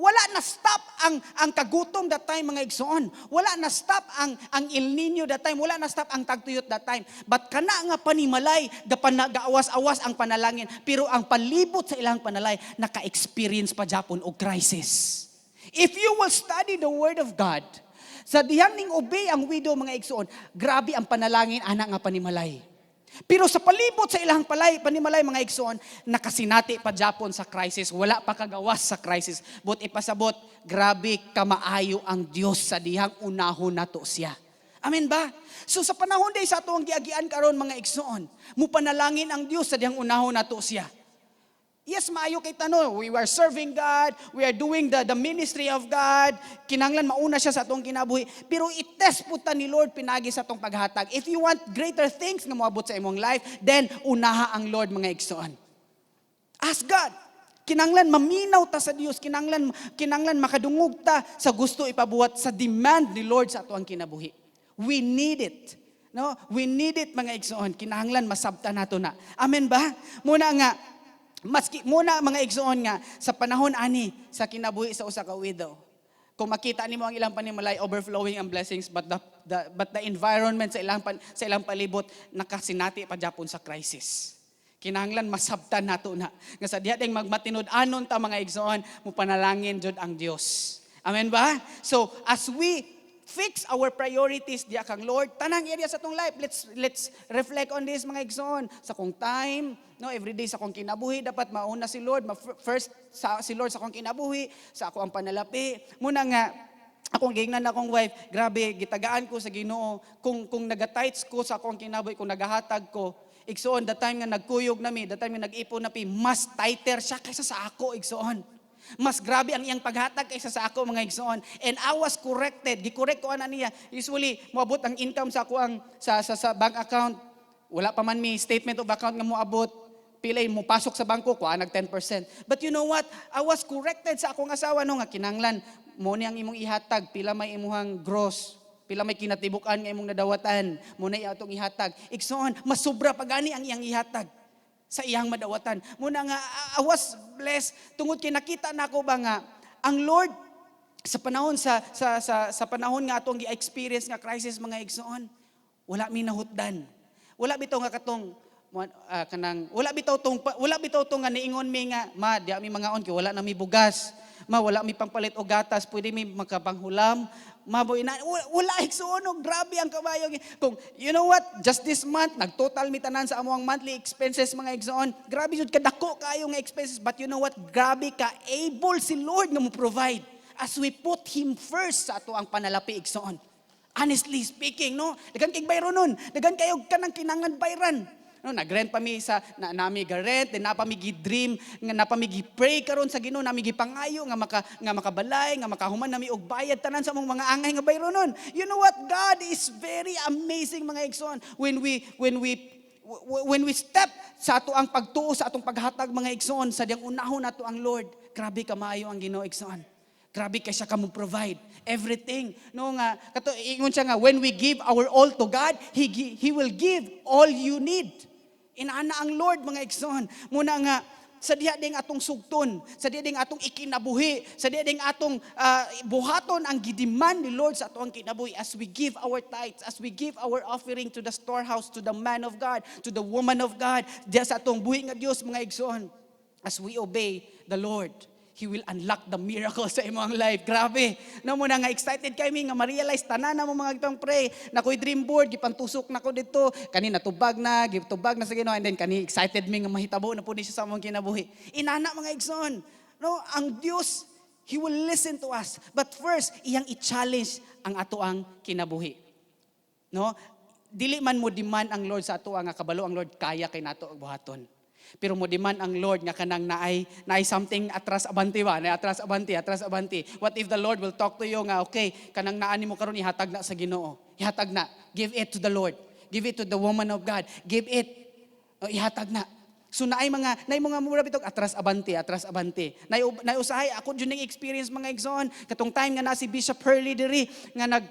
Wala na stop ang kagutom that time, mga igsoon. Wala na stop ang El Nino that time, wala na stop ang tagtuyot that time. But kana nga panimalay, gaawas-awas ang panalangin, pero ang palibot sa ilang panalay naka-experience pa japon og crisis. If you will study the word of God, sa dihang ning obey ang widow, mga igsoon, grabe ang panalangin ana nga panimalay. Pero sa palibot sa ilang panimalay, mga igsoon, nakasinati pa japon sa crisis, wala pa kagawas sa crisis. But ipasabot, grabe kamaayo ang Dios sa dihang unahon nato siya. Amen ba? So sa panahon day sa ato ang giagian karon, mga igsoon, mupanalangin ang Dios sa dihang unahon nato siya. Yes, maayo kay tano. We are serving God, we are doing the ministry of God. Kinanglan mauna siya sa atong kinabuhi. Pero i-test po ta ni Lord pinagi sa atong paghatag. If you want greater things nga moabot sa imong life, then unaha ang Lord, mga igsoon. Ask God. Kinanglan maminaw ta sa Dios, kinanglan makadungog ta sa gusto ipabuhat sa demand ni Lord sa atong kinabuhi. We need it. No? We need it, mga igsoon. Kinahanglan masabta nato na. Amen ba? Muna nga maski muna, mga igsoon, nga sa panahon ani sa kinabuhi sa usa ka widow. Kung makita nimo ang ilang panimalay, overflowing ang blessings, but the environment sa ilang palibot nakasinati pa japon sa crisis. Kinahanglan masabtan nato na nga sa diha ding magmatinud-anon ta, mga igsoon, mupanalangin jud ang Dios. Amen ba? So as we fix our priorities diya kang Lord, tanang area sa atong life, let's reflect on this, mga igsoon. Sa kong time, no, everyday sa akong kinabuhi dapat mauna si Lord, first sa si Lord sa akong kinabuhi, sa ako ang panalapi. Muna nga akong giingnan akong wife, grabe gitagaan ko sa Ginoo kung naga-tithes ko sa akong kinabuhi, kung nagahatag ko. Igsoon, the time nga nagkuyog nami, the time nga nag-ipon nami, mas tighter siya kaysa sa ako, igsoon. Mas grabe ang iyang paghatag kaysa sa ako, mga igsoon. And I was corrected. Gi-correct ko ana niya. Usually, moabot ang income sa ako ang sa bank account. Wala pa man mi statement of account nga moabot. Pilay mo pasok sa bangko ko nag 10%. But you know what? I was corrected sa akong asawa, no, nga kinanglan mo ni ang imong ihatag, pila may imuhang gross, pila may kinatibuk-an nga imong nadawatan, mo na atong ihatag. Igsoon, mas sobra pa gani ang iyang ihatag sa iyang madawatan. Muna nga I was blessed tungod kay nakita nako ba nga ang Lord sa panahon sa panahon nga atong gi-experience nga crisis, mga igsoon, wala mi nahutdan. Wala bitaw nga katong kanang wala bitaw tong nga niingon mi nga, "Ma, di mi mangaon kay wala na mi bugas. Ma, wala mi pangpalit og gatas, pwede mi makapanghulam." Ma, boy, na, wala, igsoon, og grabe ang kabayo. Kung, you know what, just this month, nagtotal mi tanan sa among monthly expenses, mga igsoon. Grabe jud kadako kayo nga expenses, but you know what, grabe ka able si Lord nga mo provide as we put Him first sa ato ang panalapi, igsoon. Honestly speaking, no? Daghan kay bayronon, daghan kayo kanang kinahanglan bayran. No, nagrent pa mi sa na, nami ga-rent, then napa mi gi-dream nga napa mi gi-pray karon sa Ginoo, nami gipangayo nga makabalay, nga makahuman nami og bayad tanan sa among mga angay nga bayronon. You know what? God is very amazing, mga igsoon. When we step sa ato ang pagtuo sa atong paghatag, mga igsoon, sa diyang unahon nato ang Lord, grabe ka maayo ang Ginoo, igsoon. Grabe kay siya ka mo provide everything. No nga kato ingon siya nga when we give our all to God, He will give all you need. Inana ang Lord, mga igsoon. Muna nga sa diha ding atong sugton, sa diha ding atong ikinabuhi, sa diha ding atong buhaton ang gi-demand ni Lord sa atong kinabuhi as we give our tithes, as we give our offering to the storehouse, to the man of God, to the woman of God, diha sa atong buhi nga Dios, mga igsoon. As we obey the Lord, He will unlock the miracle sa imong life. Grabe. No mo na nga excited kami nga ma-realize tanan na mo mga gipang pray. Na ko'y dream board gipantusok na ko dito. Kani natubag na, gitubag na sa Ginoo and then kani excited mi nga mahitabo na pud ni siya sa among kinabuhi. Inana, mga igsoon. No, ang Dios, He will listen to us. But first, iyang i-challenge ang ato ang kinabuhi. No? Dili man mo demand ang Lord sa ato nga kabalo ang Lord kaya kay nato buhaton. Pero mo demand ang Lord nga kanang naay something atras abante ba, naay atras abante, atras abante. What if the Lord will talk to you nga, "Okay, kanang naa nimo karon ihatag na sa Ginoo. Ihatag na. Give it to the Lord. Give it to the woman of God. Give it. O, ihatag na." So naay mga mura bitog atras abante, atras abante. Naay usahay ako jud ning experience, mga igsoon, katong time nga na si Bishop Hurley diri nga nag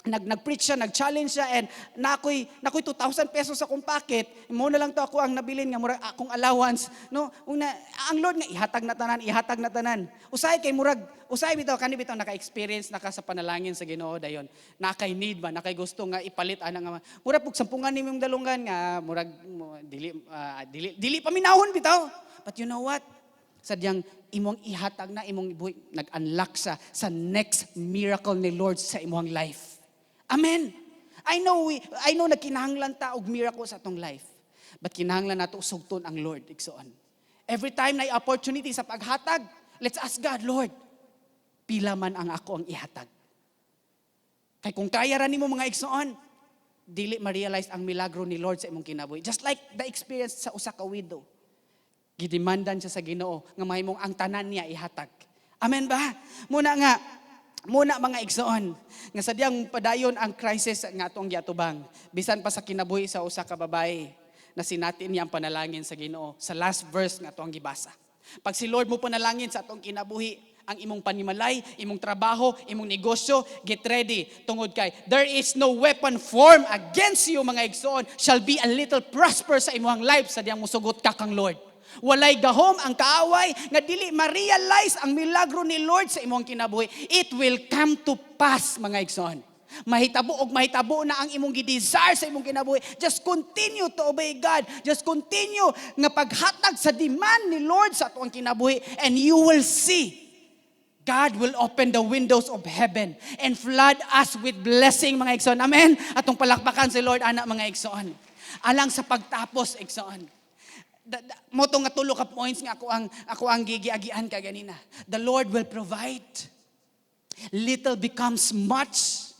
nag nag-preach siya, nag-challenge siya and nakoy 2,000 pesos sa akong pocket. Mo na lang to ako ang nabilin nga murag akong allowance, no? Una, ang Lord nga ihatag na tanan, ihatag na tanan. Usahay kay murag usahay bitaw kani bitaw naka-experience na ka sa panalangin sa Ginoo dayon. Nakay need ba, nakay gusto nga ipalit ana nga murag pug sampungan nimong dalunggan nga murag dili paminawon bitaw. But you know what? Sadyang imong ihatag na imong buhi, nag-unlock sa next miracle ni Lord sa imong life. Amen. I know na kinahanglan ta og miracle sa atong life. But kinahanglan nato sugton ang Lord, igsoon. Every time na opportunity sa paghatag, let's ask God, "Lord, pila man ang ako ang ihatag?" Kay kung kaya ra nimo, mga igsoon, dili ma-realize ang milagro ni Lord sa imong kinabuhi. Just like the experience sa usa ka widow. Gidemandan siya sa Ginoo nga mahimong ang tanan niya ihatag. Amen ba? Muna, mga igsoon, nga sadyang padayon ang crisis nga atong giatubang, bisan pa sa kinabuhi sa usa ka babae na sinati niya ang panalangin sa Ginoo sa last verse nga atong gibasa. Pag si Lord mo panalangin sa atong kinabuhi, ang imong panimalay, imong trabaho, imong negosyo, get ready tungod kay there is no weapon formed against you, mga igsoon, shall be a little prosper sa imong life sa diyang musugot ka kang Lord. Walay gahom ang kaaway nga dili ma-realize ang milagro ni Lord sa imong kinabuhi. It will come to pass, mga igsoon. Mahitabo og mahitabo na ang imong gi-desire sa imong kinabuhi. Just continue to obey God. Just continue nga paghatag sa demand ni Lord sa atong kinabuhi and you will see God will open the windows of heaven and flood us with blessing, mga igsoon. Amen? Atong palakpakan si Lord, ana, mga igsoon. Alang sa pagtapos, igsoon. Mo to nga tulo ka points nga ako ang gigiagian ka ganina. The Lord will provide. Little becomes much.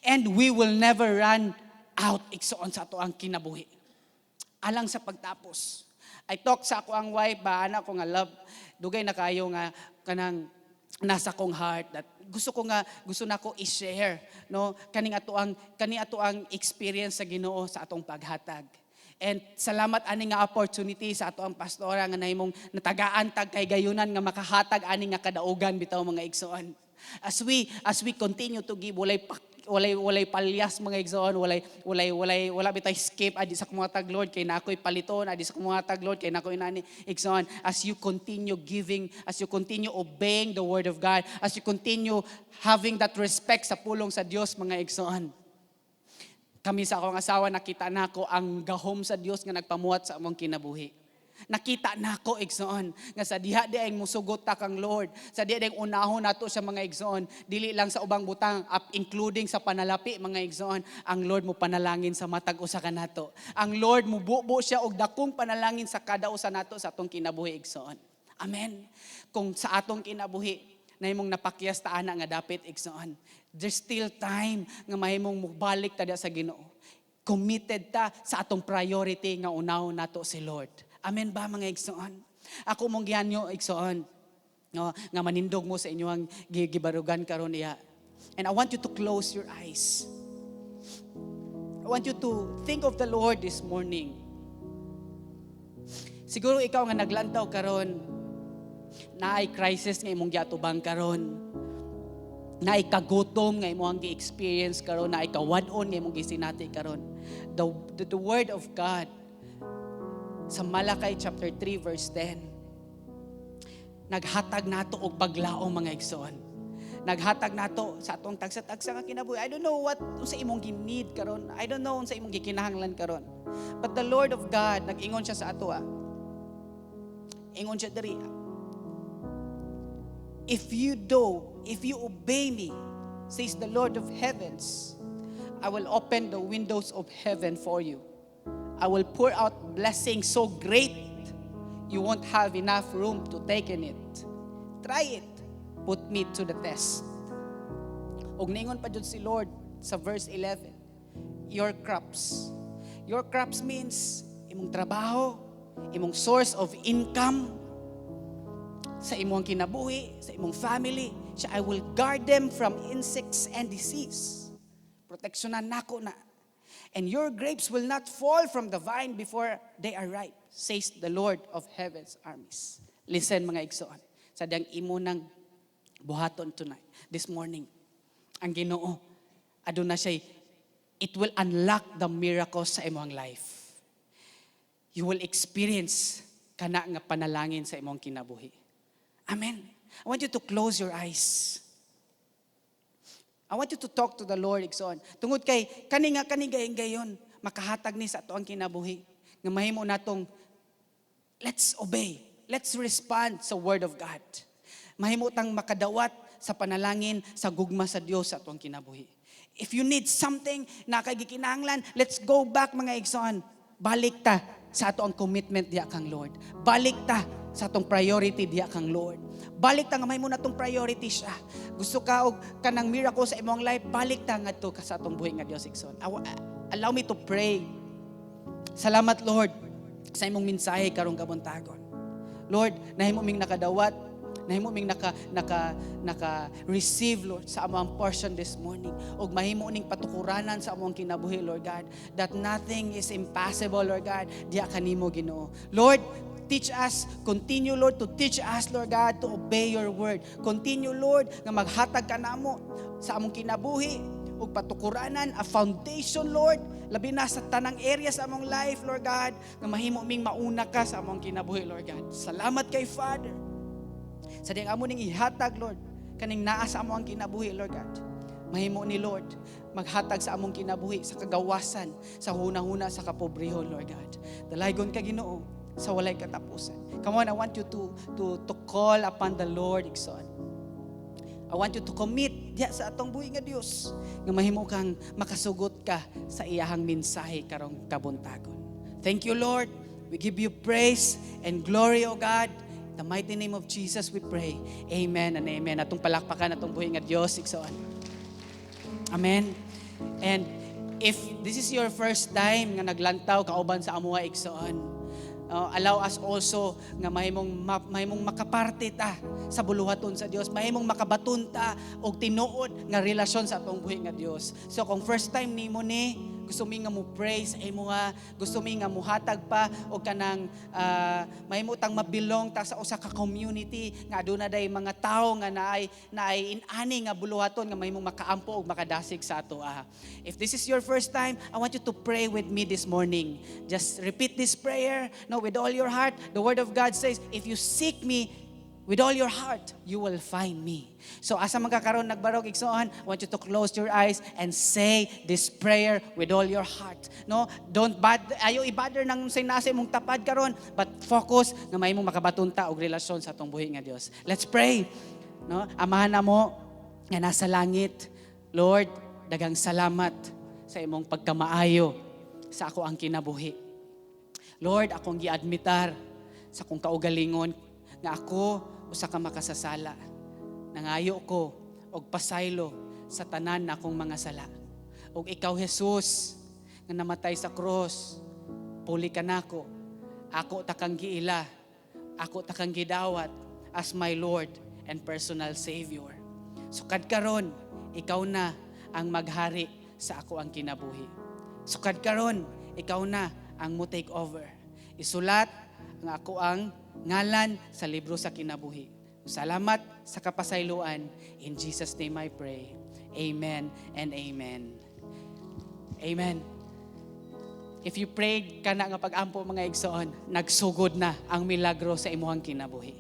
And we will never run out, igsoon, sa ato ang kinabuhi. Alang sa pagtapos. I talk sa ako ang wife ba, anak ko nga, "Love, dugay na kayo nga kanang nasa kong heart that gusto ko nga gusto na ko i-share, no, kani ato ang experience sa Ginoo sa atong paghatag." And salamat ani nga opportunity sa ato ang pastora nga nahimong natagaan tag kay gayunan nga makahatag ani nga kadaugan bitaw, mga igsoon. As we continue to give, walay palyas, mga igsoon, walay walay walay wala bitay escape, "Adi sa kumuhatag, Lord, kay nakoy paliton, adi sa kumuhatag, Lord, kay nakoy nani." Igsoon, as you continue giving, as you continue obeying the word of God, as you continue having that respect sa pulong sa Dios, mga igsoon. Kami sa akong asawa, nakita nako ang gahom sa Dios nga nagpamuhat sa among kinabuhi. Nakita nako, igsoon, nga sa diha di ay musugot ta kang Lord. Sa diha di ay unahon nato sa mga igsoon, dili lang sa ubang butang, up including sa panalapi, mga igsoon, ang Lord mo panalangin sa matag usa ka nato. Ang Lord mo bubo siya og dakong panalangin sa kada usa nato sa atong kinabuhi, igsoon. Amen. Kung sa atong kinabuhi, Nahimong napakyas ta ana nga dapit, igsoon. There's still time nga mahimong mobalik ta diha sa Ginoo. Committed ta sa atong priority nga unahon nato si Lord. Amen ba, mga igsoon? Ako mong gihanyo, igsoon, no, nga manindog mo sa inyong gibarugan karon iya. And I want you to close your eyes. I want you to think of the Lord this morning. Siguro ikaw nga naglantaw karon, naay crisis nga imong giatubang karon. Naay kagutom nga imong gi-experience karon, naay kawad-on nga imong gisinati karon. The word of God sa Malachi chapter 3 verse 10 naghatag nato og paglaom, mga igsoon. Naghatag nato sa atong tagsa-tagsa nga kinabuhi. I don't know what unsa imong gi-need karon. I don't know unsa imong gikinahanglan karon. But the Lord of God, nag-ingon siya sa ato ah. Ingon siya diri. "If you do, if you obey me, says the Lord of heavens, I will open the windows of heaven for you. I will pour out blessings so great you won't have enough room to take in it. Try it. Put me to the test." Ug ningon pa jud si Lord sa verse 11, your crops. Your crops means imong trabaho, imong source of income, sa imong kinabuhi, sa imong family. Siya, "I will guard them from insects and disease." Proteksyonan nako na. "And your grapes will not fall from the vine before they are ripe, says the Lord of heaven's armies." Listen, mga igsoon, sa diyang imo nang buhaton tonight, this morning. Ang Ginoo, aduna siya, it will unlock the miracles sa imong life. You will experience kana nga panalangin sa imong kinabuhi. Amen. I want you to close your eyes. I want you to talk to the Lord, igsoon. Tungod kay kani nga kani gayon makahatag ni sa ato ang kinabuhi. Nga mahimo natong let's obey. Let's respond sa word of God. Mahimo tang makadawat sa panalangin sa gugma sa Dios sa atong kinabuhi. If you need something na kay gikinahanglan, let's go back, mga igsoon. Balik ta sa ato ang commitment diha kang Lord. Balik ta sa atong priority diha kang Lord. Balik ta nga mahimo natong priority siya. Gusto ka og kanang miracle sa imong life, balik ta ngadto ka sa atong buhi nga Dios, igsoon. Allow me to pray. Salamat, Lord, sa imong mensahe karong kabuntagon. Lord, nahimo ming nakadawat, nahimo ming naka naka naka receive, Lord, sa among portion this morning ug mahimo ning patukuranan sa among kinabuhi, Lord God, that nothing is impossible, Lord God, diha kanimo, Ginoo. Lord, teach us, continue, Lord, to teach us, Lord God, to obey your word. Continue, Lord, nga maghatag ka namo sa among kinabuhi ug patukuranan, a foundation, Lord, labi na sa tanang area sa among life, Lord God, nga mahimo ming mauna ka sa among kinabuhi, Lord God. Salamat kay Father. Sa diyang amo ning ihatag, Lord, kaning naa sa among kinabuhi, Lord God. Mahimo ni, Lord, maghatag sa among kinabuhi, sa kagawasan, sa huna-huna, sa kapobrehon, Lord God. Dalaygon ka, Ginoo, sa walay katapusan. Come on, I want you to call upon the Lord, igsoon. I want you to commit diha sa atong buhi nga Dios nga mahimo kang makasugot ka sa iyahang mensahe karong kabuntagon. Thank you, Lord. We give you praise and glory, O God. In the mighty name of Jesus we pray. Amen and amen. Atong palakpakan atong buhi nga Dios, igsoon. Amen. And if this is your first time nga naglantaw kauban sa amuha, igsoon, allow us also nga mahimong makaparte ta sa buluhaton sa Dios, mahimong makabaton ta og tinuod nga relasyon sa atong buhi nga Dios. So kung first time nimo ni, gusto mi nga mo praise ay mo nga gusto mi nga muhatag pa og kanang mahimo tang ma-belong ta sa usa ka community nga aduna day mga tawo nga naay inani nga buluhaton nga mahimong makaampo og makadasig sa ato ah. If this is your first time, I want you to pray with me this morning. Just repeat this prayer, no, with all your heart. The word of God says, "If you seek me with all your heart, you will find me." So asa man ka karon nagbarog, igsoon, I want you to close your eyes and say this prayer with all your heart. No, don't bad ayo i-bother nang say nasa imong tapad karon, but focus nga mahimong makabaton ta og relasyon sa atong buhi nga Dios. Let's pray. No, Amahan namo nga nasa langit, Lord, daghang salamat sa imong pagkamaayo sa ako ang kinabuhi. Lord, akong giadmitar sa akong kaugalingon nga ako usa ka makasasala. Nangayo ko og pasaylo sa tanan nakong mga sala. Og ikaw, Jesus, nga namatay sa krus, puli ka nako. Ako ta kang giila, ako ta kang gidawat as my Lord and personal Savior. Sukad karon, ikaw na ang maghari sa akoang kinabuhi. Sukad karon, ikaw na ang mo take over. Isulat ang akoang ngalan sa libro sa kinabuhi. Salamat sa kapasayloan. In Jesus' name I pray. Amen and amen. Amen. If you prayed kana nga pag-ampo, mga igsoon, nagsugod na ang milagro sa imuhang kinabuhi.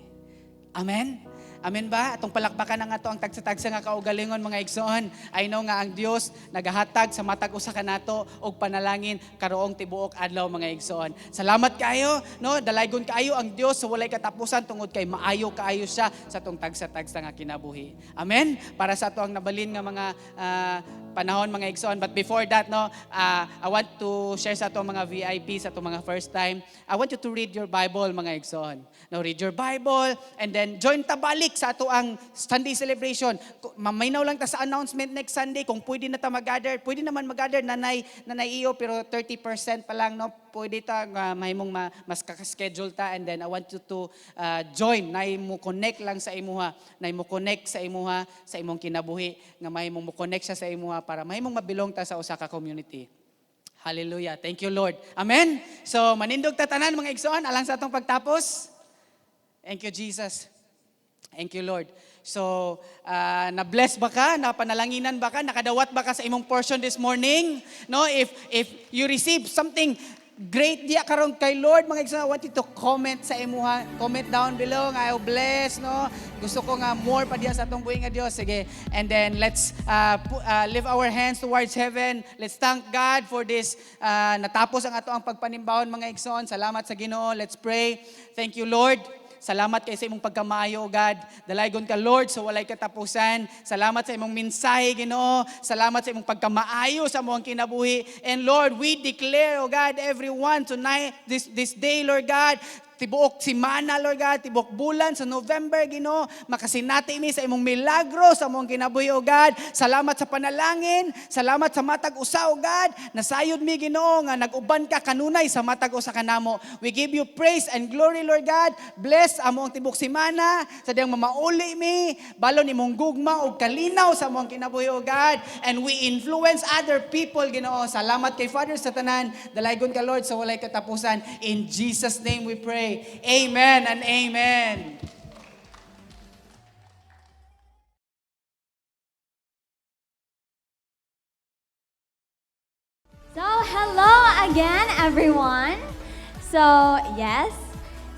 Amen? Amen ba? Atong palakpakan na nga to ang tagsa-tagsa nga kaugalingon, mga igsoon. I know nga ang Dios nagahatag sa matag usa kanato og panalangin karoong tibuok adlaw, mga igsoon. Salamat kaayo, no? Dalaygon kaayo ang Dios sa walay katapusan tungod kay maayo kaayo siya sa atong tagsa-tagsa nga kinabuhi. Amen? Para sa ato ang nabalin nga mga panahon, mga igsoon. But before that, no, I want to share sa atong mga VIP, sa atong mga first time. I want you to read your Bible, mga igsoon. No, read your Bible and then join ta balik sa ato ang Sunday celebration. Maminaw lang ta sa announcement next Sunday kung pwede na ta mag-gather. Pwede naman mag-gather nanay iyo, pero 30% pa lang, no. Pwede ta nga mahimong mas kaka-schedule ta and then I want you to join nay mo connect lang sa imuha, nay mo connect sa imuha sa imong kinabuhi nga mahimong mo connect siya sa imuha para mahimong mabilong ta sa usa ka community. Hallelujah. Thank you, Lord. Amen. So manindog ta tanan, mga igsoon, alang sa atong pagtapos. Thank you, Jesus. Thank you, Lord. So, na-bless ba ka? Napanalanginan ba ka? Nakadawat ba ka sa imong portion this morning? No, if you receive something great diya karon kay Lord, mga igsoon, I want you to comment sa imuha. Comment down below nga I bless, no? Gusto ko nga more pa diya sa atong buhi nga Dios. Sige. And then let's lift our hands towards heaven. Let's thank God for this natapos ang ato ang pagpanimbahon, mga igsoon. Salamat sa Ginoo. Let's pray. Thank you, Lord. Salamat kay sa imong pagkamaayo, O God. Dalaygon ka, Lord, sa walay katapusan. Salamat sa imong mensahe, Ginoo. Salamat sa imong pagkamaayo sa among kinabuhi. And Lord, we declare, O God, everyone tonight, this day, Lord God, tibuok simana, Lord God, tibuok bulan sa November, Ginoo, makasinati mi sa imong milagro sa among kinabuhi, O God. Salamat sa panalangin, salamat sa matag usa, O God. Nasayod mi, Ginoo, nga nag-uban ka kanunay sa matag usa kanamo. We give you praise and glory, Lord God. Bless among tibuok simana, sa diyang mamauli mi, balon imong gugma ug kalinaw sa among kinabuhi, O God. And we influence other people, Ginoo. Salamat kay Father sa tanan. Dalaygon ka, Lord, sa walay katapusan. In Jesus' name we pray. Amen and amen. So, hello again, everyone. So, yes,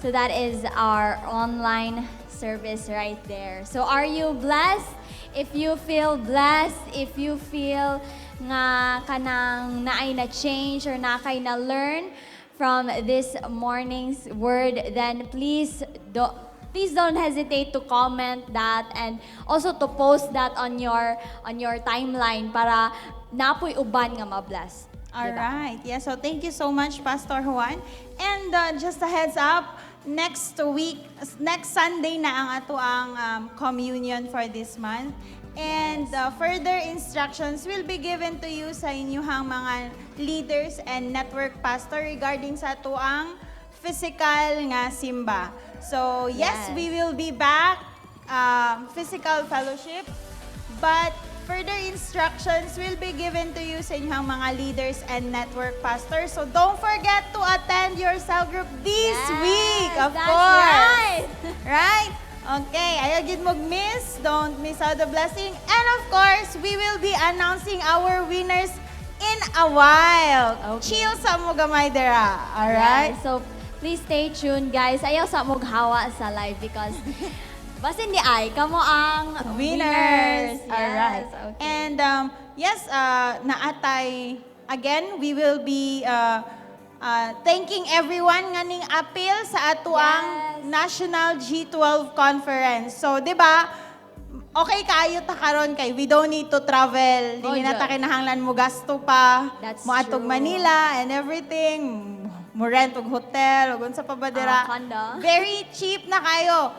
so that is our online service right there. So, are you blessed? If you feel blessed, if you feel nga kanang naay na change or na kay na learn from this morning's word, then please don't hesitate to comment that and also to post that on your timeline para napoy uban nga ma-bless. All Diba? Right. Yeah, so thank you so much, Pastor Juan. And just a heads up, next week, next Sunday na ang ato ang communion for this month. And further instructions will be given to you sa inyong mga leaders and network pastor regarding sa ato ang physical nga simba. So, yes, we will be back physical fellowship, but further instructions will be given to you sa inyong mga leaders and network pastors. So don't forget to attend your cell group this week, of That's course. right. Right? Okay, ayaw gid mo miss. Don't miss out the blessing. And of course, we will be announcing our winners in a while. Okay. Chill sa mo gamay dira. Alright? Yeah, so please stay tuned, guys. Ayaw sa mog hawa sa live because basin di ay kamo ang Winners. winners. All right. Yes, okay. And yes, naatay again, we will be thanking everyone nga ning apil sa atuang National G12 Conference. So, 'di ba? Okay kaayo ta karon kay we don't need to travel. Dili na ta Oh, kinahanglan mo gasto pa. That's Mo atog true. Manila and everything. Mo rent og hotel ug unsa pa ba dira. Ah, condo. Very cheap na kayo.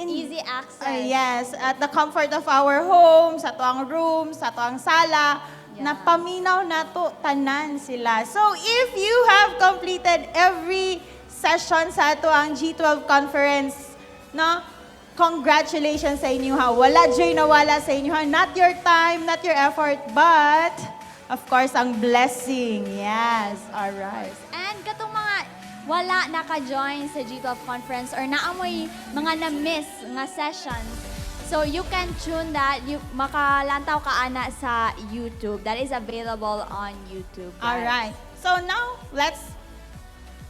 Easy access. Yes, at the comfort of our home, sa atoang room, sa atoang sala, napaminaw nato tanan sila. So if you have completed every session sa atoang G12 conference, no? Congratulations sa inyo ha. Wala joy nawala sa inyo ha. Not your time, not your effort, but of course, ang blessing. Yes, all right. And katong mga wala naka-join sa G12 conference or naamoy mga na-miss nga sessions, so you can tune that, you makalantaw ka ana sa YouTube. That is available on YouTube, guys. All right. So now let's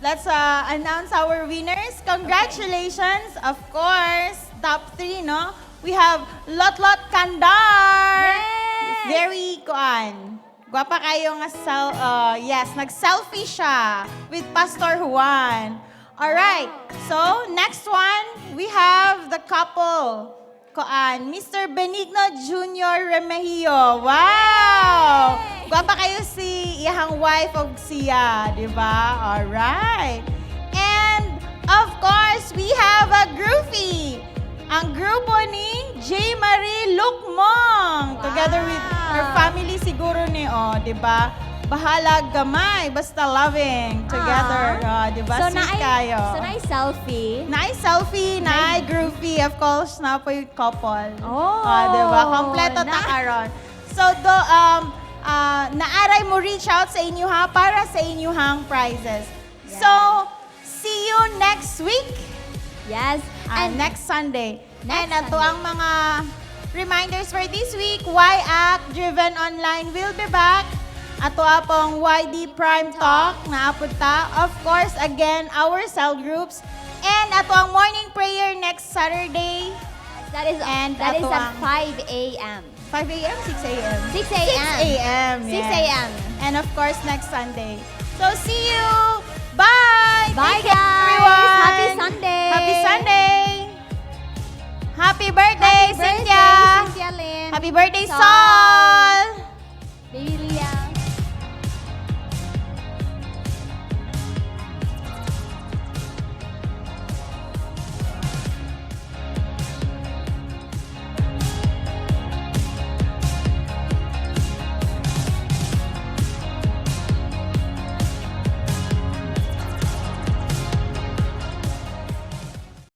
announce our winners. Congratulations, of course, top three, no? We have Lot Lot Kandar. Yes! Very kuan. Gwapa kayo nga yes, nag-selfie siya with Pastor Juan. All right. So, next one, we have the couple. Kuan, Mr. Benigno Jr. Remegio. Wow! Gwapa kayo si iyang wife og siya, di ba? All right. And of course, we have a groupie. Ang grupo ni J. Marie Lukmong. Together with her family siguro ni, oh, di ba? Bahala gamay, basta loving together. Aw. Oh, di ba? So, Sweet naay, kayo. So, naay selfie. Naay selfie, naay groupie, of course, naa poy couple. Oh, Oh, di ba? Kompleto ta karon. So, do, naaray mo reach out sa inyo ha, para sa inyong prizes. So, see you next week. Yes. And And next Sunday. Next And ato ang mga reminders for this week, YAC Driven Online will be back. Ato apong YD Prime Talk na ta. Of course, again, our cell groups. And ato ang morning prayer next Saturday. That is And that is ato at ang 5 a.m. 5 a.m., 6 a.m.? 6 a.m. 6 a.m. 6 Yes. a.m. And of course, next Sunday. So, see you! Bye! Bye, Take care, guys! everyone! Happy Sunday! Happy Sunday! Happy birthday, Happy birthday, Cynthia! Cynthia Lynn. Happy birthday, Sol! Sol!